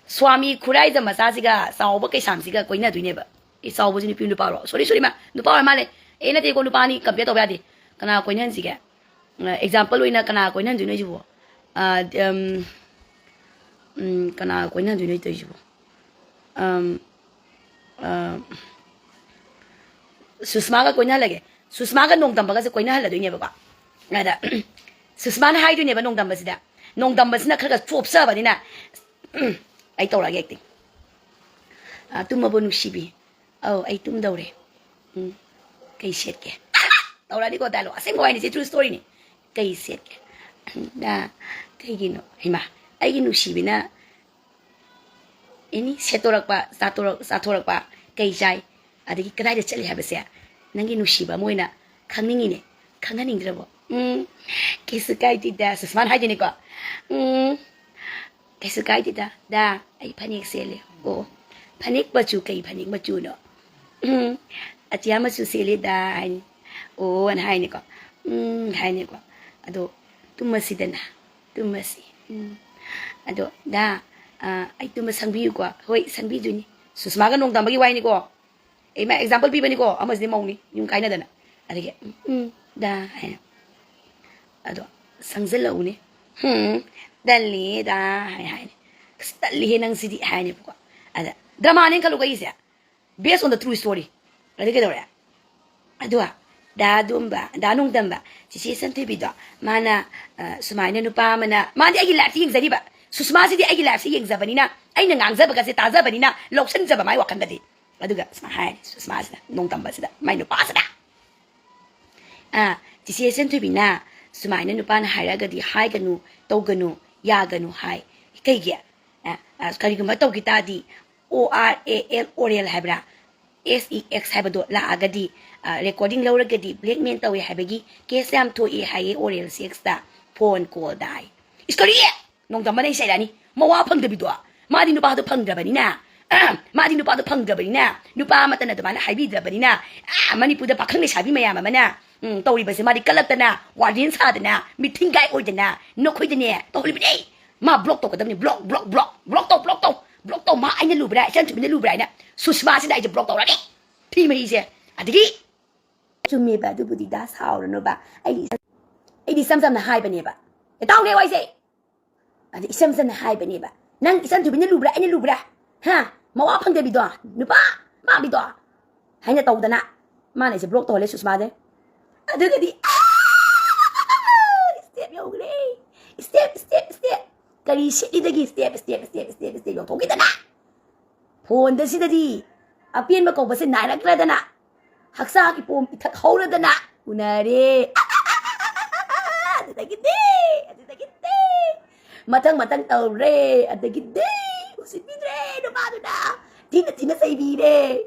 ꯁ꯭ꯋꯥꯃꯤ ꯈꯨꯔꯥꯏꯖꯝ ꯃꯆꯥꯁꯤꯒ ꯆꯥꯎꯕ ꯀꯩꯁꯥꯝꯁꯤꯒ ꯀꯣꯏꯅꯗꯣꯏꯅꯦꯕ꯫ ꯑꯦ, ꯆꯥꯎꯕꯁꯤ ꯅꯨꯄꯤ ꯅꯨꯄꯥꯔꯣ? Sorry, sorry, ꯃꯥ ꯅꯨꯄꯥ ꯑꯣꯏꯔ ꯃꯥꯜꯂꯦ꯫ ꯑꯦ, ꯅꯠꯇꯦꯀꯣ, ꯅꯨꯄꯥꯅꯤ, compare ꯇꯧꯕ ꯌꯥꯗꯦ꯫ ꯀꯅꯥ ꯀꯣꯏꯅꯍꯟꯁꯤꯒꯦ? ꯑ, example ꯑꯣꯏꯅ ꯀꯅꯥ ꯀꯣꯏꯅꯍꯟꯗꯣꯏꯅꯣ ꯑꯩꯁꯤꯕꯣ? ꯑ, ꯎꯝ, ꯎꯝ, ꯀꯅꯥ ꯀꯣꯏꯅꯍꯟꯗꯣꯏꯅꯣ ꯑꯩ ꯇꯧꯔꯤꯁꯤꯕꯣ? ꯑꯝ, ꯑ, ꯁꯨꯁꯃꯥꯒ ꯀꯣꯏꯅꯍꯜꯂꯒꯦ꯫ ꯁꯨꯁꯃꯥꯒ ꯅꯣꯡꯗꯝꯕꯒꯁꯦ ꯀꯣꯏꯅꯍꯜꯂꯗꯣꯏꯅꯦꯕꯀꯣ꯫ ꯑꯗ, ꯁꯨꯁꯃꯥꯅ ꯍꯥꯏꯗꯣꯏꯅꯦꯕ ꯅꯣꯡꯗꯝꯕꯁꯤꯗ꯫ ꯅꯣꯡꯗꯝꯕꯁꯤꯅ ꯈꯔ ꯈꯔ ꯆꯣꯞꯆꯕꯅꯤꯅ, ꯑꯩ ꯇꯧꯔꯛꯑꯒꯦ acting꯫ ꯑ, "ꯇꯨꯝꯃꯕꯣ ꯅꯨꯡꯁꯤꯕꯤ?" "ꯑꯧ, ꯑꯩ ꯇꯨꯝꯗꯧꯔꯦ꯫ ꯎꯝ, ꯀꯩ ꯁꯦꯠꯀꯦ?" ꯇꯧꯔꯛꯑꯅꯤꯀꯣ dialogue꯫ ꯑꯁꯦꯡꯕ ꯋꯥꯔꯤꯅꯤ ꯁꯤ, true storyꯅꯤ꯫ "ꯀꯩ ꯁꯦꯠꯀꯦ?" "ꯅ, ꯀꯩꯒꯤꯅꯣ?" "ꯍꯩꯃꯥ, ꯑꯩꯒꯤ ꯅꯨꯡꯁꯤꯕꯤꯅ ꯑꯦꯅꯤ ꯁꯦꯠꯇꯣꯔꯛꯄ, ꯆꯥꯊꯣꯔꯛ-, ꯆꯥꯊꯣꯔꯛꯄ ꯀꯩ ꯆꯥꯏ? ꯑꯗꯒꯤ ꯀꯗꯥꯏꯗ ꯆꯠꯂꯤ ꯍꯥꯏꯕꯁꯦ ꯅꯪꯒꯤ ꯅꯨꯡꯁꯤꯕ ꯑꯃ ꯑꯣꯏꯅ ꯈꯪꯅꯤꯡꯉꯤꯅꯦ꯫ ꯈꯪꯍꯟꯅꯤꯡꯗ꯭ꯔꯕꯣ?" "ꯎꯝ, ꯀꯩꯁꯨ ꯀꯥꯏꯗꯦꯗ", ꯁꯨꯁꯃꯥꯟ ꯍꯥꯏꯗꯣꯏꯅꯤꯀꯣ꯫ "ꯎꯝ, "ꯀꯩꯁꯨ ꯀꯥꯏꯗꯦꯗ, ꯗꯥ, ꯑꯩ ꯐꯅꯦꯛ ꯁꯦꯠꯂꯦ"꯫ "ꯑꯣ, ꯐꯅꯦꯛ ꯃꯆꯨ ꯀꯩ ꯐꯅꯦꯛ ꯃꯆꯨꯅꯣ?" "ꯎꯝ, ꯑꯇꯤꯌꯥ ꯃꯆꯨ ꯁꯦꯠꯂꯦ, ꯗꯥ" ꯍꯥꯏꯅꯤ꯫ "ꯑꯣ" ꯑꯅ ꯍꯥꯏꯅꯤꯀꯣ꯫ "ꯎꯝ" ꯍꯥꯏꯅꯤꯀꯣ꯫ "ꯑꯗꯣ ꯇꯨꯝꯃꯁꯤꯗꯅ, ꯇꯨꯝꯃꯁꯤ꯫ ꯎꯝ, ꯑꯗꯣ ꯗꯥ, ꯑ, ꯑꯩ ꯇꯨꯝꯕ ꯁꯪꯕꯤꯌꯨꯀꯣ"꯫ "ꯍꯣꯏ, ꯁꯪꯕꯤꯗꯣꯏꯅꯤ"꯫ ꯁꯨꯁꯃꯥꯒ ꯅꯣꯡꯗꯝꯕꯒꯤ ꯋꯥꯏꯅꯤꯀꯣ꯫ ꯑꯩ ꯃꯥ example ꯄꯤꯕꯅꯤꯀꯣ, ꯑꯃꯁꯤꯗꯤ ꯃꯧꯅꯤ, ꯌꯨꯝ ꯀꯥꯏꯅꯗꯅ꯫ ꯑꯗꯒꯤ "ꯎꯝ, ꯎꯝ, ꯗꯥ" ꯍꯥꯏꯅ꯫ "ꯑꯗꯣ ꯁꯪꯖꯜꯂꯛꯎꯅꯦ"꯫ "ꯍꯨꯝ, ꯇꯜꯂꯦ, ꯗꯥ" ꯍꯥꯏ ꯍꯥꯏꯅꯤ꯫ "ꯑꯁ, ꯇꯜꯂꯤꯍꯦ ꯅꯪꯁꯤꯗꯤ" ꯍꯥꯏꯅꯦꯕꯀꯣ꯫ ꯑꯗ dramaꯅꯦꯅ ꯈꯜꯂꯨꯀꯣ ꯑꯩꯁꯦ, based on the true story꯫ ꯑꯗꯩ ꯀꯩꯗꯧꯔꯦ? ꯑꯗꯨꯒ ꯗꯥ ꯗꯣꯝꯕ, ꯗꯥ ꯅꯣꯡꯗꯝꯕ, ꯆꯤꯆꯦ ꯁꯟꯊꯣꯏꯕꯤꯗꯣ, ꯃꯥꯅ, ꯑ, ꯁꯨꯃꯥꯏꯅ ꯅꯨꯄꯥ ꯑꯃꯅ, ꯃꯥꯗꯤ ꯑꯩꯒꯤ lifeꯁꯦ ꯌꯦꯡꯖꯔꯤꯕ, ꯁꯨꯁꯃꯥꯁꯤꯗꯤ ꯑꯩꯒꯤ lifeꯁꯦ ꯌꯦꯡꯖꯕꯅꯤꯅ, ꯑꯩꯅ ꯉꯥꯡꯖꯕꯒꯁꯦ ꯇꯥꯖꯕꯅꯤꯅ ꯂꯧꯁꯟꯖꯕ ꯃꯥꯏ ꯋꯥꯈꯜꯗꯗꯤ꯫ ꯑꯗꯨꯒ ꯁꯨꯃꯥꯏꯅ ꯍꯥꯏꯔꯅꯤ ꯁꯨꯁꯃꯥꯁꯤꯅ, ꯅꯣꯡꯗꯝꯕꯁꯤꯗ, ꯃꯥꯏ ꯅꯨꯄꯥꯁꯤꯗ, "ꯑ, ꯆꯤꯆꯦ ꯁꯟꯊꯣꯏꯕꯤꯅ ꯁꯨꯃꯥꯏꯅ ꯅꯨꯄꯥꯅ ꯍꯥꯏꯔꯛꯑꯒꯗꯤ ꯍꯥꯏꯒꯅꯨ, ꯇꯧꯒꯅꯨ, ꯌꯥꯒꯅꯨ" ꯍꯥꯏ꯫ "ꯀꯩꯒꯤ?" ꯑ, ꯑ, "ꯀꯔꯤꯒꯨꯝꯕ ꯇꯧꯈꯤ ꯇꯥꯔꯗꯤ, O R A L, oral ꯍꯥꯏꯕ꯭ꯔꯥ, S E X ꯍꯥꯏꯕꯗꯣ ꯂꯥꯛꯑꯒꯗꯤ, ꯑ, recording ꯂꯧꯔꯒꯗꯤ blackmail ꯇꯧꯋꯦ ꯍꯥꯏꯕꯒꯤ case ꯌꯥꯝ ꯊꯣꯛꯑꯦ ꯍꯥꯏꯌꯦ oral sexꯇ, phone callꯗ" ꯍꯥꯏ꯫ ꯏꯁ, ꯀꯔꯤ? ꯅꯣꯡꯗꯝꯕꯅ ꯏꯁꯩꯔꯅꯤ, ꯃꯋꯥ ꯐꯪꯗꯕꯤꯗꯣ꯫ ꯃꯥꯗꯤ ꯅꯨꯄꯥꯗꯣ ꯐꯪꯗ꯭ꯔꯕꯅꯤꯅ, ꯃꯥꯗꯤ ꯅꯨꯄꯥꯗꯣ ꯐꯪꯗ꯭ꯔꯕꯅꯤꯅ, ꯅꯨꯄꯥ ꯑꯃꯠꯇꯅ ꯑꯗꯨꯃꯥꯏꯅ ꯍꯥꯏꯕꯤꯗ꯭ꯔꯕꯅꯤꯅ, ꯑꯥ, ꯃꯅꯤꯄꯨꯔꯗ ꯄꯥꯈꯪ ꯂꯩꯁꯥꯕꯤ ꯃꯌꯥꯝ ꯑꯃꯅ, ꯎꯝ, ꯇꯧꯔꯤꯕꯁꯦ ꯃꯥꯗꯤ ꯀꯜꯂꯛꯇꯅ, warden ꯁꯥꯗꯅ, ꯃꯤꯊꯤꯡꯒꯥꯏ ꯑꯣꯏꯗꯅ, ꯅꯈꯣꯏꯗꯅꯦ ꯇꯧꯍꯜꯂꯤꯕꯅꯦ꯫ ꯃꯥ block ꯇꯧꯒꯗꯕꯅꯤ, block, block, block, block ꯇꯧ, block ꯇꯧ, block ꯇꯧ꯫ "ꯃꯥ ꯑꯩꯅ ꯂꯨꯕ꯭ꯔꯥ, ꯏꯆꯟ ꯊꯨꯕꯤꯅ ꯂꯨꯕ꯭ꯔꯥ" ꯍꯥꯏꯅ ꯁꯨꯁꯃꯥꯁꯤꯗ ꯑꯩꯁꯦ block ꯇꯧꯔꯅꯤ꯫ ꯊꯤ ꯃꯍꯤꯁꯦ꯫ ꯑꯗꯒꯤ ꯆꯨꯝꯃꯦꯕ, ꯑꯗꯨꯕꯨꯗꯤ ꯗꯥ ꯁꯥꯎꯔꯅꯣꯕ꯫ ꯑꯩꯗꯤ ꯏꯆꯝ, ꯑꯩꯗꯤ ꯏꯆꯝ ꯆꯝꯅ ꯍꯥꯏꯕꯅꯦꯕ꯫ ꯑꯦ, ꯇꯥꯎꯅꯦ ꯋꯥꯏꯁꯦ꯫ ꯑꯗ ꯏꯆꯝ ꯆꯝꯅ ꯍꯥꯏꯕꯅꯦꯕ, "ꯅꯪ ꯏꯆꯟ ꯊꯨꯕꯤꯅ ꯂꯨꯕ꯭ꯔꯥ, ꯑꯩꯅ ꯂꯨꯕ꯭ꯔꯥ? ꯍꯥ? ꯃꯋꯥ ꯐꯪꯗꯕꯤꯗꯣ, ꯅꯨꯄꯥ ꯃꯥꯕꯤꯗꯣ" ꯍꯥꯏꯅ ꯇꯧꯗꯅ ꯃꯥꯅ ꯑꯩꯁꯦ block ꯇꯧꯍꯜꯂꯦ ꯁꯨꯁꯃꯥꯗꯩ꯫ ꯑꯗꯨꯒꯗꯤ, ꯑꯥ! Step ꯌꯧꯈ꯭ꯔꯦ꯫ Step, step, step꯫ ꯀꯔꯤ ꯁꯤꯠꯂꯤꯗꯒꯤ step, step, step, step, step ꯌꯧꯊꯣꯛꯈꯤꯗꯅ꯫ Phoneꯗ ꯁꯤꯗꯗꯤ ꯑꯄꯦꯟꯕ ꯀꯧꯕꯁꯦ ꯅꯥꯏꯔꯛꯇ꯭ꯔꯗꯅ, ꯍꯛꯆꯥꯡ ꯏꯄꯣꯝ ꯏꯊꯛ ꯍꯧꯔꯗꯅ ꯎꯅꯔꯦ꯫ ꯑꯗꯨꯗꯒꯤꯗꯤ, ꯑꯗꯨꯗꯒꯤꯗꯤ ꯃꯊꯪ ꯃꯊꯪ ꯇꯧꯔꯦ꯫ ꯑꯗꯒꯤꯗꯤ ꯎꯁꯤꯠꯄꯤꯗ꯭ꯔꯦ ꯅꯨꯄꯥꯗꯨꯅ, ꯊꯤꯅ ꯊꯤꯅ ꯆꯩꯕꯤꯔꯦ꯫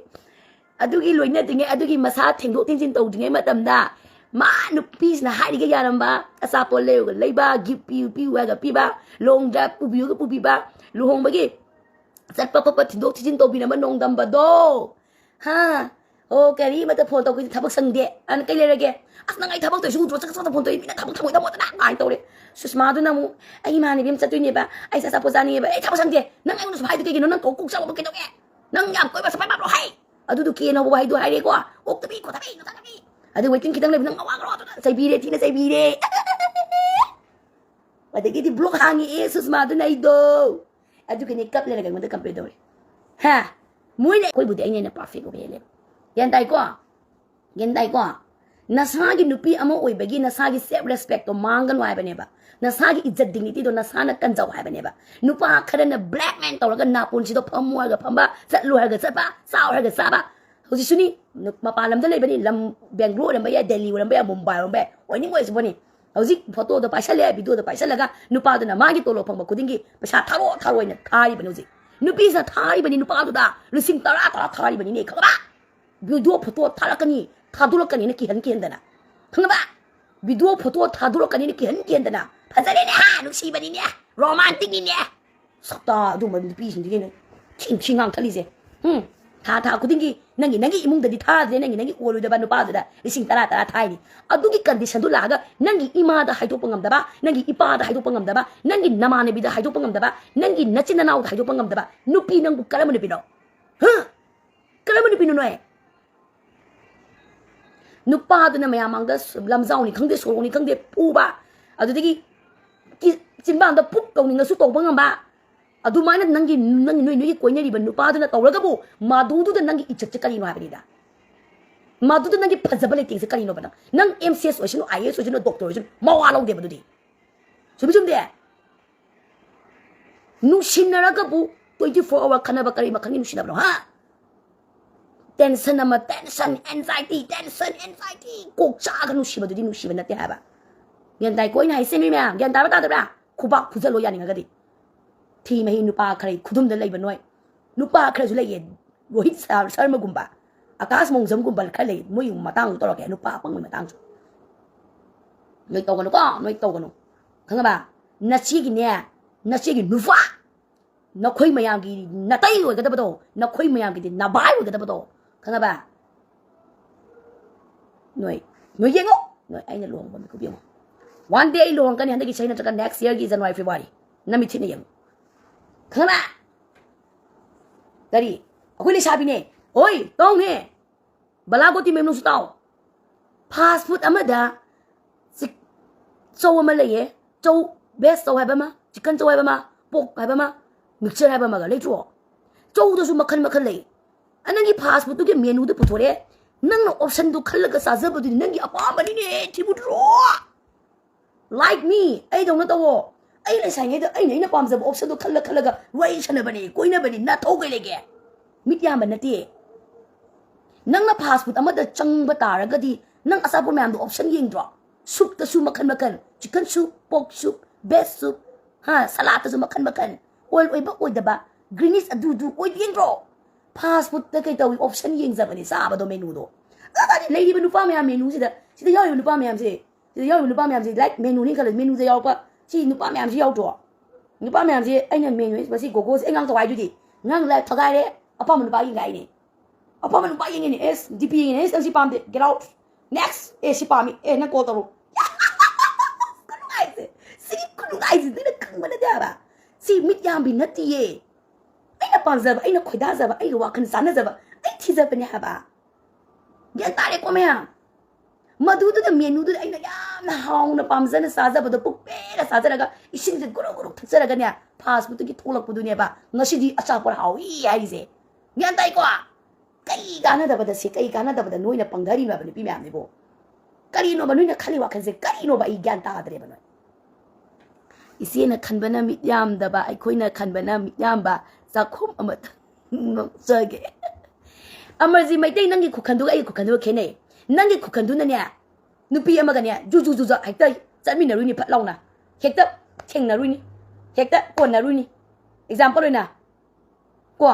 ꯑꯗꯨꯒꯤ ꯂꯣꯏꯅꯗ꯭ꯔꯤꯉꯩ, ꯑꯗꯨꯒꯤ ꯃꯁꯥ ꯊꯦꯡꯗꯣꯛ ꯊꯦꯡꯖꯤꯟ ꯇꯧꯗ꯭ꯔꯤꯉꯩ ꯃꯇꯝꯗ ꯃꯥ ꯅꯨꯄꯤꯁꯤꯅ ꯍꯥꯏꯔꯤꯒ ꯌꯥꯔꯝꯕ, ꯑꯆꯥꯄꯣꯠ ꯂꯩꯔꯨꯒ ꯂꯩꯕ, ꯒꯤꯐ ꯄꯤꯌꯨ ꯄꯤꯌꯨ ꯍꯥꯏꯔꯒ ꯄꯤꯕ, ꯂꯣꯡ ꯗ꯭ꯔꯥꯏꯚ ꯄꯨꯕꯤꯌꯨꯒ ꯄꯨꯕꯤꯕ, ꯂꯨꯍꯣꯡꯕꯒꯤ ꯆꯠꯄ ꯈꯣꯠꯄ ꯊꯤꯟꯗꯣꯛ ꯊꯤꯟꯖꯤꯟ ꯇꯧꯕꯤꯅꯕ ꯅꯣꯡꯗꯝꯕꯗꯣ꯫ ꯍꯥ? ꯑꯣ, ꯀꯔꯤ ꯑꯃꯠꯇ ꯐꯣꯟ ꯇꯧꯈꯤꯗꯦ, ꯊꯕꯛ ꯁꯪꯗꯦ꯫ ꯑꯅ ꯀꯩ ꯂꯩꯔꯒꯦ? "ꯑꯁ, ꯅꯪ ꯑꯩ ꯊꯕꯛ ꯇꯧꯔꯤꯁꯤ ꯎꯗ꯭ꯔꯣ? ꯆꯠ ꯆꯠ ꯐꯣꯟ ꯇꯧꯔꯤ, ꯃꯤꯅ ꯊꯕꯛ ꯊꯝꯃꯣꯏ ꯊꯝꯃꯣꯏꯗꯅ" ꯀꯥꯏꯅ ꯇꯧꯔꯦ꯫ ꯁꯨꯁꯃꯥꯗꯨꯅ ꯑꯃꯨꯛ, "ꯑꯩ ꯏꯃꯥꯟꯅꯕꯤ ꯑꯃ ꯆꯠꯇꯣꯏꯅꯦꯕ, ꯑꯩ ꯑꯆꯥꯄꯣꯠ ꯆꯥꯅꯤꯡꯉꯦꯕ, ꯑꯩ ꯊꯕꯛ ꯁꯪꯗꯦ, ꯅꯪ ꯑꯩꯉꯣꯟꯗ ꯁꯨꯝ ꯍꯥꯏꯗꯣ ꯀꯩꯒꯤꯅꯣ? ꯅꯪ ꯀꯣꯛ ꯀꯣꯛ ꯆꯥꯎꯕ ꯀꯩꯗꯧꯒꯦ? ꯅꯪ ꯌꯥꯝ ꯀꯣꯏꯕ ꯁꯐꯥꯏ ꯃꯥꯟꯕ꯭ꯔꯣ? ꯍꯩ!" ꯑꯗꯨꯗꯨ ꯀꯦꯅ ꯍꯧꯕ ꯋꯥꯍꯩꯗꯣ ꯍꯥꯏꯔꯦꯀꯣ꯫ "ꯑꯣꯛꯇꯕꯤ ꯈꯣꯠꯇꯕꯤ ꯅꯣꯇꯕꯤ"꯫ ꯑꯗꯨ ꯋꯦꯇꯤꯡ ꯈꯤꯇꯪ ꯂꯩꯕ ꯅꯪ ꯉꯥꯎꯈ꯭ꯔꯣ ꯑꯗꯨꯅ ꯆꯩꯕꯤꯔꯦ, ꯊꯤꯅ ꯆꯩꯕꯤꯔꯦ꯫ ꯑꯗꯒꯤꯗꯤ ꯕ꯭ꯂꯣꯛ ꯍꯥꯡꯉꯛꯑꯦ ꯁꯨꯁꯃꯥꯗꯨꯅ ꯑꯩꯗꯣ꯫ ꯑꯗꯨꯒꯅꯦ ꯀꯞ ꯂꯩꯔꯒ ꯑꯩꯉꯣꯟꯗ ꯀꯝꯄ꯭ꯂꯦꯟ ꯇꯧꯔꯦ꯫ ꯍꯥ? ꯃꯣꯏꯅ ꯑꯩꯈꯣꯏꯕꯨꯗꯤ ꯑꯩꯅ ꯍꯦꯟꯅ ꯄꯥꯔꯐꯦꯛ ꯑꯣꯏꯕ ꯍꯦꯜꯂꯦꯕ꯫ ꯒ꯭ꯌꯥꯟ ꯇꯥꯏꯀꯣ? ꯒ꯭ꯌꯥꯟ ꯇꯥꯏꯀꯣ? ꯅꯁꯥꯒꯤ ꯅꯨꯄꯤ ꯑꯃ ꯑꯣꯏꯕꯒꯤ ꯅꯁꯥꯒꯤ ꯁꯦꯜꯐ ꯔꯦꯁꯄꯦꯛꯇꯣ ꯃꯥꯡꯒꯅꯨ ꯍꯥꯏꯕꯅꯦꯕ꯫ ꯅꯁꯥꯒꯤ ꯏꯖꯠ ꯗꯤꯒꯅꯤꯇꯤꯗꯣ ꯅꯁꯥꯅ ꯀꯟꯖꯧ ꯍꯥꯏꯕꯅꯦꯕ꯫ ꯅꯨꯄꯥ ꯈꯔꯅ ꯕ꯭ꯂꯦꯛꯃꯦꯟ ꯇꯧꯔꯒ ꯅꯥꯄꯨꯟꯁꯤꯗꯣ ꯐꯝꯃꯨ ꯍꯥꯏꯔꯒ ꯐꯝꯕ, ꯆꯠꯂꯨ ꯍꯥꯏꯔꯒ ꯆꯠꯄ, ꯆꯥꯎ ꯍꯥꯏꯔꯒ ꯆꯥꯕ꯫ ꯍꯧꯖꯤꯛꯁꯨꯅꯤ, ꯅꯨ-, ꯃꯄꯥꯟ ꯂꯝꯗ ꯂꯩꯕꯅꯤ, ꯂꯝ ꯕꯦꯡꯒ꯭ꯂꯣꯔ ꯑꯣꯏꯔꯝꯕ ꯌꯥꯏ, ꯗꯦꯜꯂꯤ ꯑꯣꯏꯔꯝꯕ ꯌꯥꯏ, ꯃꯨꯝꯕꯥꯏ ꯑꯣꯏꯔꯝꯕ ꯌꯥꯏ, ꯑꯣꯏꯅꯤꯡ ꯑꯣꯏꯁꯤꯕꯅꯤ꯫ ꯍꯧꯖꯤꯛ ꯐꯣꯇꯣꯗꯣ ꯄꯥꯏꯁꯜꯂꯦ, ꯚꯤꯗꯤꯑꯣꯗꯣ ꯄꯥꯏꯁꯜꯂꯒ ꯅꯨꯄꯥꯗꯨꯅ ꯃꯥꯒꯤ ꯇꯣꯂꯣꯞ ꯐꯪꯕ ꯈꯨꯗꯤꯡꯒꯤ ꯄꯩꯁꯥ ꯊꯥꯔꯣ ꯊꯥꯔꯣ ꯍꯥꯏꯅ ꯊꯥꯔꯤꯕꯅꯤ ꯍꯧꯖꯤꯛ꯫ ꯅꯨꯄꯤꯁꯤꯅ ꯊꯥꯔꯤꯕꯅꯤ ꯅꯨꯄꯥꯗꯨꯗ ꯂꯤꯁꯤꯡ ꯇꯔꯥ ꯇꯔꯥ ꯊꯥꯔꯤꯕꯅꯤꯅꯦ, ꯈꯪꯉꯕ? ꯚꯤꯗꯤꯑꯣ ꯐꯣꯇꯣ ꯊꯥꯔꯛꯀꯅꯤ, ꯊꯥꯗꯣꯔꯛꯀꯅꯤꯅ ꯀꯤꯍꯟ ꯀꯤꯍꯟꯗꯅ, ꯈꯪꯉꯕ? Video photo ꯊꯥꯗꯣꯔꯛꯀꯅꯤꯅ ꯀꯤꯍꯟ ꯀꯤꯍꯟꯗꯅ꯫ ꯐꯖꯔꯦꯅꯦ ꯍꯥ, ꯅꯨꯡꯁꯤꯕꯅꯤꯅꯦ, ꯔꯣꯃꯥꯟꯇꯤꯛꯅꯤꯅꯦ꯫ ꯁꯛꯇꯥ ꯑꯗꯨꯒꯨꯝꯕ ꯅꯨꯄꯤꯁꯤꯡꯗꯨꯒꯤꯅꯦ ꯊꯤ ꯊꯤ ꯉꯥꯡꯊꯠꯂꯤꯁꯦ꯫ ꯎꯝ, ꯊꯥ ꯊꯥ ꯈꯨꯗꯤꯡꯒꯤ ꯅꯪꯒꯤ, ꯅꯪꯒꯤ ꯏꯃꯨꯡꯗꯗꯤ ꯊꯥꯗ꯭ꯔꯦ, ꯅꯪꯒꯤ, ꯅꯪꯒꯤ ꯑꯣꯏꯔꯣꯏꯗꯕ ꯅꯨꯄꯥꯗꯨꯗ ꯂꯤꯁꯤꯡ ꯇꯔꯥ ꯇꯔꯥ ꯊꯥꯏꯅꯤ꯫ ꯑꯗꯨꯒꯤ ꯀꯟꯗꯤꯁꯟꯗꯨ ꯂꯥꯛꯑꯒ ꯅꯪꯒꯤ ꯏꯃꯥꯗ ꯍꯥꯏꯗꯣꯛꯄ ꯉꯝꯗꯕ, ꯅꯪꯒꯤ ꯏꯄꯥꯗ ꯍꯥꯏꯗꯣꯛꯄ ꯉꯝꯗꯕ, ꯅꯪꯒꯤ ꯅꯃꯥꯟꯅꯕꯤꯗ ꯍꯥꯏꯗꯣꯛꯄ ꯉꯝꯗꯕ, ꯅꯪꯒꯤ ꯅꯆꯤꯟ ꯅꯅꯥꯎꯗ ꯍꯥꯏꯗꯣꯛꯄ ꯉꯝꯗꯕ ꯅꯨꯄꯤ ꯅꯪꯕꯨ ꯀꯔꯝꯕ ꯅꯨꯄꯤꯅꯣ? ꯍꯥ? ꯀꯔꯝꯕ ꯅꯨꯄꯤꯅꯣ ꯅꯣꯏ? ꯅꯨꯄꯥꯗꯨꯅ ꯃꯌꯥꯝ ꯃꯥꯡꯗ ꯁ-, ꯂꯝꯖꯥꯎꯅꯤ ꯈꯪꯗꯦ, ꯁꯣꯔꯣꯛꯅꯤ ꯈꯪꯗꯦ, ꯐꯨꯕ, ꯑꯗꯨꯗꯒꯤ ꯀꯤ-, ꯆꯤꯟꯕꯥꯟꯗ ꯄꯨꯛ ꯇꯧꯅꯤꯡꯉꯁꯨ ꯇꯧꯕ ꯉꯝꯕ, ꯑꯗꯨꯃꯥꯏꯅ ꯅꯪꯒꯤ, ꯅꯪ, ꯅꯣꯏ, ꯅꯣꯏꯒꯤ ꯀꯣꯏꯅꯔꯤꯕ ꯅꯨꯄꯥꯗꯨꯅ ꯇꯧꯔꯒꯕꯨ ꯃꯗꯨꯗꯨꯗ ꯅꯪꯒꯤ ꯏꯖꯠꯁꯦ ꯀꯔꯤꯅꯣ ꯍꯥꯏꯕꯅꯤꯗ? ꯃꯗꯨꯗ ꯅꯪꯒꯤ ꯐꯖꯕ ꯂꯩꯇꯦꯡꯁꯦ ꯀꯔꯤꯅꯣꯕ? ꯅꯪ, ꯅꯪ ꯑꯦꯝ ꯁꯤ ꯑꯦꯁ ꯑꯣꯏꯁꯅꯨ, ꯑꯥꯏ ꯑꯦ ꯑꯦꯁ ꯑꯣꯏꯁꯅꯨ, ꯗꯣꯛꯇꯔ ꯑꯣꯏꯁꯅꯨ, ꯃꯋꯥ ꯂꯧꯗꯦꯕ ꯑꯗꯨꯗꯤ꯫ ꯆꯨꯝꯃꯤ ꯆꯨꯝꯗꯦ? ꯅꯨꯡꯁꯤꯅꯔꯒꯕꯨ twenty four hour ꯈꯠꯅꯕ ꯀꯔꯤ ꯃꯈꯜꯒꯤ ꯅꯨꯡꯁꯤꯅꯕꯅꯣ, ꯍꯥ? ꯇꯦꯟꯁꯟ ꯑꯃ, ꯇꯦꯟꯁꯟ, ꯑꯦꯟꯖꯥꯏꯇꯤ, ꯇꯦꯟꯁꯟ, ꯑꯦꯟꯖꯥꯏꯇꯤ, ꯀꯣꯛ ꯆꯥꯛꯑꯒ ꯅꯨꯡꯁꯤꯕꯗꯨꯗꯤ ꯅꯨꯡꯁꯤꯕ ꯅꯠꯇꯦ ꯍꯥꯏꯕ꯫ ꯒ꯭ꯌꯥꯟ ꯇꯥꯏꯀꯣ ꯑꯩꯅ ꯍꯥꯏꯁꯦ, ꯃꯤ ꯃꯌꯥꯝ? ꯒ꯭ꯌꯥꯟ ꯇꯥꯕ ꯇꯥꯗꯕ꯭ꯔꯥ? ꯈꯨꯕꯥꯛ ꯐꯨꯖꯜꯂꯣ ꯌꯥꯅꯤꯡꯉꯒꯗꯤ꯫ ꯊꯤ ꯃꯍꯤ ꯅꯨꯄꯥ ꯈꯔ ꯈꯨꯗꯨꯝꯗ ꯂꯩꯕ ꯅꯣꯏ꯫ ꯅꯨꯄꯥ ꯈꯔꯁꯨ ꯂꯩꯌꯦ, ꯔꯣꯍꯤꯠ ꯁꯥ-, ꯁꯔꯃꯒꯨꯝꯕ, ꯑꯀꯥꯁ ꯃꯣꯡꯖꯝꯒꯨꯝꯕ ꯈꯔ ꯂꯩ, ꯃꯣꯏ ꯃꯇꯥꯡꯗ ꯇꯧꯔꯛꯀꯦ, ꯅꯨꯄꯥ ꯑꯄꯪꯕꯒꯤ ꯃꯇꯥꯡꯁꯨ꯫ ꯅꯣꯏ ꯇꯧꯒꯅꯨꯀꯣ, ꯅꯣꯏ ꯇꯧꯒꯅꯨ꯫ ꯈꯪꯉꯕ? ꯅꯆꯦꯒꯤꯅꯦ, ꯅꯆꯦꯒꯤ ꯅꯨꯄꯥ, ꯅꯈꯣꯏ ꯃꯌꯥꯝꯒꯤ ꯅꯇꯩ ꯑꯣꯏꯒꯗꯕꯗꯣ, ꯅꯈꯣꯏ ꯃꯌꯥꯝꯒꯤꯗꯤ ꯅꯕꯥꯏ ꯑꯣꯏꯒꯗꯕꯗꯣ, ꯈꯪꯉꯕ? ꯅꯣꯏ, ꯅꯣꯏ ꯌꯦꯡꯉꯣ, ꯅꯣꯏ ꯑꯩꯅ ꯂꯨꯍꯣꯡꯕ ꯃꯤꯀꯨꯞ ꯌꯦꯡꯉꯣ꯫ One day ꯑꯩ ꯂꯨꯍꯣꯡꯒꯅꯤ, ꯍꯟꯗꯛꯀꯤ ꯆꯍꯤ ꯅꯠꯇ꯭ꯔꯒ next yearꯒꯤ January February꯫ ꯅꯃꯤꯠ ꯊꯤꯅ ꯌꯦꯡꯉꯨ, ꯈꯪꯉꯕ? ꯀꯔꯤ? ꯑꯩꯈꯣꯏ ꯂꯩꯁꯥꯕꯤꯅꯦ꯫ ꯍꯣꯏ, ꯇꯧꯅꯦ꯫ ꯕꯂꯥꯒꯣꯇꯤ ꯃꯌꯨꯝꯅꯨꯡꯁꯨ ꯇꯥꯎ꯫ Fast food ꯑꯃꯗ ꯆꯤꯛ-, ꯆꯧ ꯑꯃ ꯂꯩꯌꯦ꯫ ꯆꯧ, veg ꯆꯧ ꯍꯥꯏꯕ ꯑꯃ, chicken ꯆꯧ ꯍꯥꯏꯕ ꯑꯃ, pork ꯍꯥꯏꯕ ꯑꯃ, mixture ꯍꯥꯏꯕ ꯑꯃꯒ ꯂꯩꯇ꯭ꯔꯣ? ꯆꯧꯗꯁꯨ ꯃꯈꯜ ꯃꯈꯜ ꯂꯩ꯫ ꯑ, ꯅꯪꯒꯤ fast foodꯇꯨꯒꯤ menuꯗꯨ ꯄꯨꯊꯣꯔꯛꯑꯦ꯫ ꯅꯪꯅ optionꯗꯨ ꯈꯜꯂꯒ ꯆꯥꯖꯕꯗꯨꯗꯤ ꯅꯪꯒꯤ ꯑꯄꯥꯝꯕꯅꯤꯅꯦ, ꯊꯤꯕꯨꯗ꯭ꯔꯣ? Like me, ꯑꯩꯗꯧꯅ ꯇꯧꯋꯣ꯫ ꯑꯩ ꯂꯩꯁꯥꯏꯉꯩꯗ ꯑꯩꯅ, ꯑꯩꯅ ꯄꯥꯝꯖꯕ optionꯗꯣ ꯈꯜꯂ ꯈꯜꯂꯒ ꯋꯥꯔꯤ ꯁꯥꯟꯅꯕꯅꯦ, ꯀꯣꯏꯅꯕꯅꯦ, ꯅꯥꯊꯧ ꯀꯩ ꯂꯩꯒꯦ? ꯃꯤꯠ ꯌꯥꯝꯕ ꯅꯠꯇꯦ꯫ ꯅꯪꯅ fast food ꯑꯃꯗ ꯆꯪꯕ ꯇꯥꯔꯒꯗꯤ ꯅꯪ ꯑꯆꯥꯄꯣꯠ ꯃꯌꯥꯝꯗꯣ option ꯌꯦꯡꯗ꯭ꯔꯣ? Soupꯇꯁꯨ ꯃꯈꯟ ꯃꯈꯟ, chicken soup, pork soup, veg soup, ꯍꯥ, saladꯇꯁꯨ ꯃꯈꯟ ꯃꯈꯟ, oil ꯑꯣꯏꯕ ꯑꯣꯏꯗꯕ, greenish ꯑꯗꯨꯗꯨ ꯑꯣꯏ ꯌꯦꯡꯗ꯭ꯔꯣ? Fast foodꯇ ꯀꯩ ꯇꯧꯏ? Option ꯌꯦꯡꯖꯕꯅꯦ, ꯆꯥꯕꯗꯣ, menuꯗꯣ꯫ ꯑꯗꯨꯗꯤ ꯂꯩꯔꯤꯕ ꯅꯨꯄꯥ ꯃꯌꯥꯝ menuꯁꯤꯗ, ꯁꯤꯗ ꯌꯥꯎꯔꯤꯕ ꯅꯨꯄꯥ ꯃꯌꯥꯝꯁꯦ, ꯁꯤꯗ ꯌꯥꯎꯔꯤꯕ ꯅꯨꯄꯥ ꯃꯌꯥꯝꯁꯦ, like menuꯅꯤ ꯈꯜꯂ, menuꯗ ꯌꯥꯎꯔꯛꯄ ꯁꯤ ꯅꯨꯄꯥ ꯃꯌꯥꯝꯁꯤ ꯌꯥꯎꯗ꯭ꯔꯣ? ꯅꯨꯄꯥ ꯃꯌꯥꯝꯁꯤ ꯑꯩꯅ menu, ꯃꯁꯤ ꯒꯣꯒꯣꯁꯦ ꯑꯩ ꯉꯥꯡ ꯊꯋꯥꯏꯗꯨꯗꯤ, ꯉꯥꯡ live ꯊꯒꯥꯏꯔꯦ, ꯑꯄꯥꯝꯕ ꯅꯨꯄꯥ ꯌꯦꯡꯒꯥꯏꯅꯦ꯫ ꯑꯄꯥꯝꯕ ꯅꯨꯄꯥ ꯌꯦꯡꯉꯤꯅꯦ, ꯑꯦꯁ, DP ꯌꯦꯡꯉꯤꯅꯦ, ꯑꯦꯁ, ꯅꯪ ꯁꯤ ꯄꯥꯝꯗꯦ, get out, next, ꯑꯦ, ꯁꯤ ꯄꯥꯝꯃꯤ, ꯑꯦ, ꯅꯪ call ꯇꯧꯔꯣ꯫ ꯈꯨꯅꯨꯡꯉꯥꯏꯁꯦ, ꯁꯤꯒꯤ ꯈꯨꯅꯨꯡꯉꯥꯏꯁꯦ ꯅꯣꯏꯅ ꯈꯪꯕ ꯅꯠꯇꯦ ꯍꯥꯏꯕ꯫ ꯁꯤ ꯃꯤꯠ ꯌꯥꯝꯕꯤ ꯅꯠꯇꯤꯌꯦ꯫ ꯑꯩꯅ ꯄꯥꯝꯖꯕ, ꯑꯩꯅ ꯈꯣꯏꯗꯥꯖꯕ, ꯑꯩꯒ ꯋꯥꯈꯜ ꯆꯥꯟꯅꯖꯕ ꯑꯩ ꯊꯤꯖꯕꯅꯦ ꯍꯥꯏꯕ꯫ ꯒ꯭ꯌꯥꯟ ꯇꯥꯔꯦꯀꯣ ꯃꯌꯥꯝ? ꯃꯗꯨꯗꯨꯗ menuꯗꯨꯗ ꯑꯩꯅ ꯌꯥꯝꯅ ꯍꯥꯎꯅ ꯄꯥꯝꯖꯅ ꯆꯥꯖꯕꯗꯣ, ꯄꯨꯛ ꯄꯦꯟꯅ ꯆꯥꯖꯔꯒ, ꯏꯁꯤꯡꯁꯦ ꯒꯨꯔꯨ ꯒꯨꯔꯨ ꯊꯛꯆꯔꯒꯅꯦ, fast foodꯇꯒꯤ ꯊꯣꯛꯂꯛꯄꯗꯨꯅꯦꯕ ꯉꯁꯤꯗꯤ ꯑꯆꯥꯄꯣꯠ ꯍꯥꯎꯏ ꯍꯥꯏꯔꯤꯁꯦ꯫ ꯒ꯭ꯌꯥꯟ ꯇꯥꯏꯀꯣ? ꯀꯩ ꯀꯥꯟꯅꯗꯕꯗ ꯁꯤ, ꯀꯩ ꯀꯥꯟꯅꯗꯕꯗ ꯅꯣꯏꯅ ꯄꯪꯊꯔꯤꯕ ꯅꯨꯄꯤ ꯃꯌꯥꯝꯁꯤꯕꯨ? ꯀꯔꯤꯅꯣꯕ ꯅꯣꯏꯅ ꯈꯜꯂꯤ ꯋꯥꯈꯜꯁꯦ? ꯀꯔꯤꯅꯣꯕ? ꯑꯩ ꯒ꯭ꯌꯥꯟ ꯇꯥꯗ꯭ꯔꯦꯕ ꯅꯣꯏ꯫ ꯏꯆꯦꯅ ꯈꯟꯕꯅ ꯃꯤꯠ ꯌꯥꯝꯗꯕ, ꯑꯩꯈꯣꯏꯅ ꯈꯟꯕꯅ ꯃꯤꯠ ꯌꯥꯝꯕ꯫ ꯆꯥꯛꯈꯨꯝ ꯑꯃꯇ ꯅꯣꯛꯆꯒꯦ꯫ ꯑꯃꯔꯖꯤ ꯃꯩꯇꯩ, ꯅꯪꯒꯤ ꯈꯨꯈꯟꯗꯨꯒ ꯑꯩꯒꯤ ꯈꯨꯈꯟꯗꯨꯒ ꯈꯦꯠꯅꯩ꯫ ꯅꯪꯒꯤ ꯈꯨꯈꯟꯗꯨꯅꯅꯦ, ꯅꯨꯄꯤ ꯑꯃꯒꯅꯦ ꯖꯨ ꯖꯨ ꯖꯨ ꯖꯨ ꯍꯦꯛꯇ ꯆꯠꯃꯤꯟꯅꯔꯨꯏꯅꯤ, ꯐꯠ ꯂꯥꯎꯅ꯫ ꯍꯦꯛꯇ ꯊꯦꯡꯅꯔꯨꯏꯅꯤ, ꯍꯦꯛꯇ ꯀꯣꯟꯅꯔꯨꯏꯅꯤ꯫ Example ꯑꯣꯏꯅ, ꯀꯣ,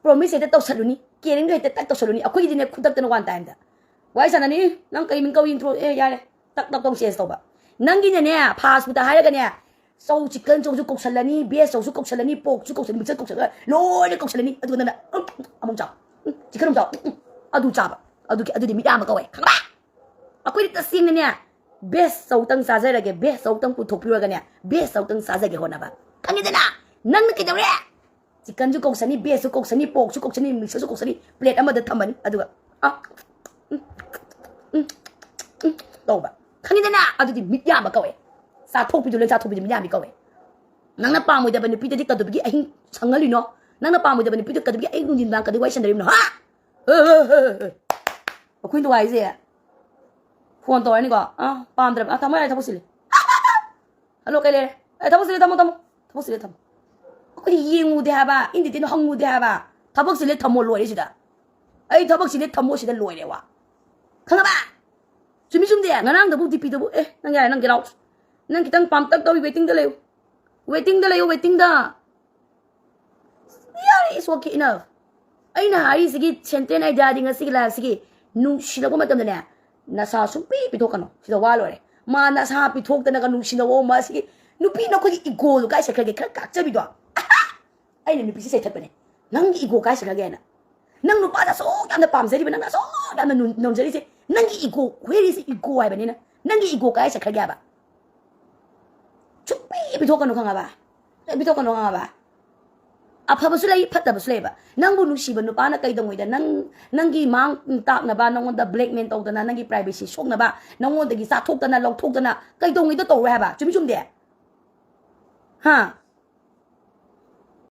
promise ꯍꯦꯛꯇ ꯇꯧꯁꯜꯂꯨꯅꯤ, caringꯗꯣ ꯍꯦꯛꯇ ꯇꯛ ꯇꯧꯁꯜꯂꯨꯅꯤ꯫ ꯑꯩꯈꯣꯏꯒꯤꯗꯤꯅꯦ, ꯈꯨꯗꯛꯇꯅ one timeꯗ ꯋꯥꯔꯤ ꯁꯥꯟꯅꯅꯤ꯫ "ꯅꯪ ꯀꯩ ꯃꯤꯡ ꯀꯧꯏ?" Intro꯫ "ꯑꯦ, ꯌꯥꯔꯦ, ꯇꯛ ꯇꯛ ꯇꯧ ꯆꯦꯟꯖ ꯇꯧꯕ꯫ ꯅꯪꯒꯤꯅꯅꯦ, ꯐꯥꯁ ꯐꯨꯗ ꯍꯥꯏꯔꯒꯅꯦ, ꯆꯧ, ꯆꯤꯛꯀꯟ ꯆꯧꯁꯨ ꯀꯧꯁꯜꯂꯅꯤ, ꯕꯦꯖ ꯆꯧꯁꯨ ꯀꯧꯁꯜꯂꯅꯤ, ꯄꯣꯔꯛꯁꯨ ꯀꯧꯁꯜꯂꯅꯤ, ꯃꯤꯛꯁꯔ ꯀꯧꯁꯜꯂꯒ ꯂꯣꯏꯅ ꯀꯧꯁꯜꯂꯅꯤ꯫ ꯑꯗꯨꯒ ꯅꯪꯅ, "ꯎꯝ, ꯑꯃꯨꯛ ꯆꯥꯎ, ꯎꯝ, ꯆꯤꯛꯀꯟ ꯑꯃꯨꯛ ꯆꯥꯎ, ꯎꯝ, ꯎꯝ," ꯑꯗꯨ ꯆꯥꯕ꯫ ꯑꯗꯨꯒꯤ, ꯑꯗꯨꯗꯤ ꯃꯤꯠ ꯌꯥꯝꯕ ꯀꯧꯋꯦ, ꯈꯪꯉꯕ? ꯑꯩꯈꯣꯏꯗꯤ ꯇꯁꯦꯡꯅꯅꯦ, ꯕꯦꯖ ꯆꯧꯇꯪ ꯆꯥꯖꯔꯒꯦ, ꯕꯦꯖ ꯆꯧꯇꯪ ꯄꯨꯊꯣꯛꯄꯤꯔꯒꯅꯦ, ꯕꯦꯖ ꯆꯧꯇꯪ ꯆꯥꯖꯒꯦ ꯍꯣꯠꯅꯕ, ꯈꯪꯉꯤꯗꯅ? ꯅꯪꯅ ꯀꯩꯗꯧꯔꯦ? ꯆꯤꯛꯀꯟꯁꯨ ꯀꯧꯁꯅꯤ, ꯕꯦꯖꯁꯨ ꯀꯧꯁꯅꯤ, ꯄꯣꯔꯛꯁꯨ ꯀꯧꯁꯅꯤ, ꯃꯤꯛꯁꯔꯁꯨ ꯀꯧꯁꯅꯤ, ꯄ꯭ꯂꯦꯠ ꯑꯃꯗ ꯊꯝꯃꯅꯤ꯫ ꯑꯗꯨꯒ, ꯑ, ꯎꯝ, ꯎꯝ, ꯎꯝ ꯇꯧꯕ, ꯈꯪꯉꯤꯗꯅ? ꯑꯗꯨꯗꯤ ꯃꯤꯠ ꯌꯥꯝꯕ ꯀꯧꯋꯦ꯫ ꯆꯥꯊꯣꯛꯄꯤꯗꯨ ꯂꯣꯏ ꯆꯥꯊꯣꯛꯄꯤꯗꯨ ꯃꯤꯠ ꯌꯥꯝꯕꯤ ꯀꯧꯋꯦ꯫ ꯅꯪꯅ ꯄꯥꯝꯃꯣꯏꯗꯕ ꯅꯨꯄꯤꯗꯗꯤ ꯀꯗꯧꯕꯒꯤ ꯑꯍꯤꯡ ꯁꯪꯍꯜꯂꯤꯅꯣ? ꯅꯪꯅ ꯄꯥꯝꯃꯣꯏꯗꯕ ꯅꯨꯄꯤꯗꯨ ꯀꯗꯧꯕꯒꯤ ꯑꯌꯨꯛ ꯅꯨꯡꯊꯤꯟ ꯅꯨꯡꯗꯥꯡ ꯀꯗꯧ ꯋꯥꯔꯤ ꯁꯥꯟꯅꯔꯤꯕꯅꯣ, ꯍꯥ? ꯑꯩꯈꯣꯏ ꯅꯨꯡꯉꯥꯏꯁꯦ꯫ ꯐꯣꯟ ꯇꯧꯔꯅꯤꯀꯣ, ꯑꯥ, ꯄꯥꯝꯗ꯭ꯔꯕ, ꯑꯥ, ꯊꯝꯃꯣ ꯌꯥꯔꯦ, ꯊꯕꯛ ꯆꯤꯜꯂꯤ꯫ ꯍꯜꯂꯣ, ꯀꯩ ꯂꯩꯔꯦ? ꯑꯦ, ꯊꯕꯛ ꯆꯤꯜꯂꯦ, ꯊꯝꯃꯣ, ꯊꯝꯃꯣ꯫ ꯊꯕꯛ ꯆꯤꯜꯂꯦ, ꯊꯝꯃꯣ꯫ ꯑꯩꯈꯣꯏꯗꯤ ꯌꯦꯡꯉꯨꯗꯦ ꯍꯥꯏꯕ, ꯏꯟꯗꯤꯇꯦꯟꯗꯣ ꯍꯪꯉꯨꯗꯦ ꯍꯥꯏꯕ꯫ ꯊꯕꯛ ꯆꯤꯜꯂꯦ, ꯊꯝꯃꯣ, ꯂꯣꯏꯔꯦ ꯁꯤꯗ꯫ ꯑꯩ ꯊꯕꯛ ꯆꯤꯜꯂꯦ, ꯊꯝꯃꯣ ꯁꯤꯗ, ꯂꯣꯏꯔꯦ ꯋꯥ꯫ ꯈꯪꯉꯕ? ꯆꯨꯝꯃꯤ ꯆꯨꯝꯗꯦ? ꯉꯔꯥꯡꯗꯕꯨ ꯗꯤꯄꯤꯗꯕꯨ, ꯑꯦ, ꯅꯪ ꯌꯥꯔꯦ, ꯅꯪ get out꯫ ꯅꯪ ꯈꯤꯇꯪ ꯄꯥꯝꯇꯛ ꯇꯧꯏ, ꯋꯦꯇꯤꯡꯗ ꯂꯩꯌꯨ꯫ ꯋꯦꯇꯤꯡꯗ ꯂꯩꯌꯨ, ꯋꯦꯇꯤꯡꯗ꯫ ꯌꯥꯔꯦ, it's okay enough꯫ ꯑꯩꯅ ꯍꯥꯏꯔꯤꯁꯤꯒꯤ ꯁꯦꯟꯇꯦꯟ ꯑꯥꯏꯗꯤꯌꯥꯗꯤ ꯉꯁꯤꯒꯤ ꯂꯥꯏꯐꯁꯤꯒꯤ ꯅꯨꯡꯁꯤꯅꯕ ꯃꯇꯝꯗꯅꯦ, ꯅꯁꯥ ꯁꯨꯡꯄꯤ ꯄꯤꯊꯣꯛꯀꯅꯨ꯫ ꯁꯤꯗ ꯋꯥ ꯂꯣꯏꯔꯦ꯫ ꯃꯥ ꯅꯁꯥ ꯄꯤꯊꯣꯛꯇꯅꯒ ꯅꯨꯡꯁꯤꯅꯧꯑꯣ, ꯃꯁꯤꯒꯤ ꯅꯨꯄꯤ ꯅꯈꯣꯏꯒꯤ ꯏꯒꯣꯗꯣ ꯀꯥꯏ ꯆꯠꯈ꯭ꯔꯒꯦ? ꯈꯔ ꯀꯥꯛꯆꯕꯤꯗꯣ꯫ ꯑꯩꯅ ꯅꯨꯄꯤꯁꯦ ꯆꯩꯊꯠꯄꯅꯦ꯫ ꯅꯪꯒꯤ ꯏꯒꯣ ꯀꯥꯏ ꯆꯠꯈ꯭ꯔꯒꯦꯅ꯫ ꯅꯪ ꯅꯨꯄꯥꯁꯦ ꯑꯁꯨꯛ ꯌꯥꯝꯅ ꯄꯥꯝꯖꯔꯤꯕ, ꯅꯪꯅ ꯑꯁꯨꯛ ꯌꯥꯝꯅ ꯅꯨꯡ-, ꯅꯧꯖꯔꯤꯁꯦ, ꯅꯪꯒꯤ ꯏꯒꯣ, where is ego ꯍꯥꯏꯕꯅꯤꯅ? ꯅꯪꯒꯤ ꯏꯒꯣ ꯀꯥꯏ ꯆꯠꯈ꯭ꯔꯒꯦ ꯍꯥꯏꯕ? ꯁꯨꯡꯄꯤ ꯄꯤꯊꯣꯛꯀꯅꯨ, ꯈꯪꯉꯕ? ꯁꯨꯡꯄꯤ ꯄꯤꯊꯣꯛꯀꯅꯨ, ꯈꯪꯉꯕ? ꯑꯐꯕꯁꯨ ꯂꯩ, ꯐꯠꯇꯕꯁꯨ ꯂꯩꯕ꯫ ꯅꯪꯕꯨ ꯅꯨꯡꯁꯤꯕ ꯅꯨꯄꯥꯅ ꯀꯩꯗꯧꯉꯩꯗ ꯅꯪ, ꯅꯪꯒꯤ ꯃꯥꯡ ꯇꯥꯛꯅꯕ, ꯅꯪꯉꯣꯟꯗ blackmail ꯇꯧꯗꯅ, ꯅꯪꯒꯤ privacy ꯁꯣꯛꯅꯕ, ꯅꯪꯉꯣꯟꯗꯒꯤ ꯆꯥꯊꯣꯛꯇꯅ, ꯂꯧꯊꯣꯛꯇꯅ ꯀꯩꯗꯧꯉꯩꯗ ꯇꯧꯔꯣꯏ ꯍꯥꯏꯕ? ꯆꯨꯝꯃꯤ ꯆꯨꯝꯗꯦ? ꯍꯥ?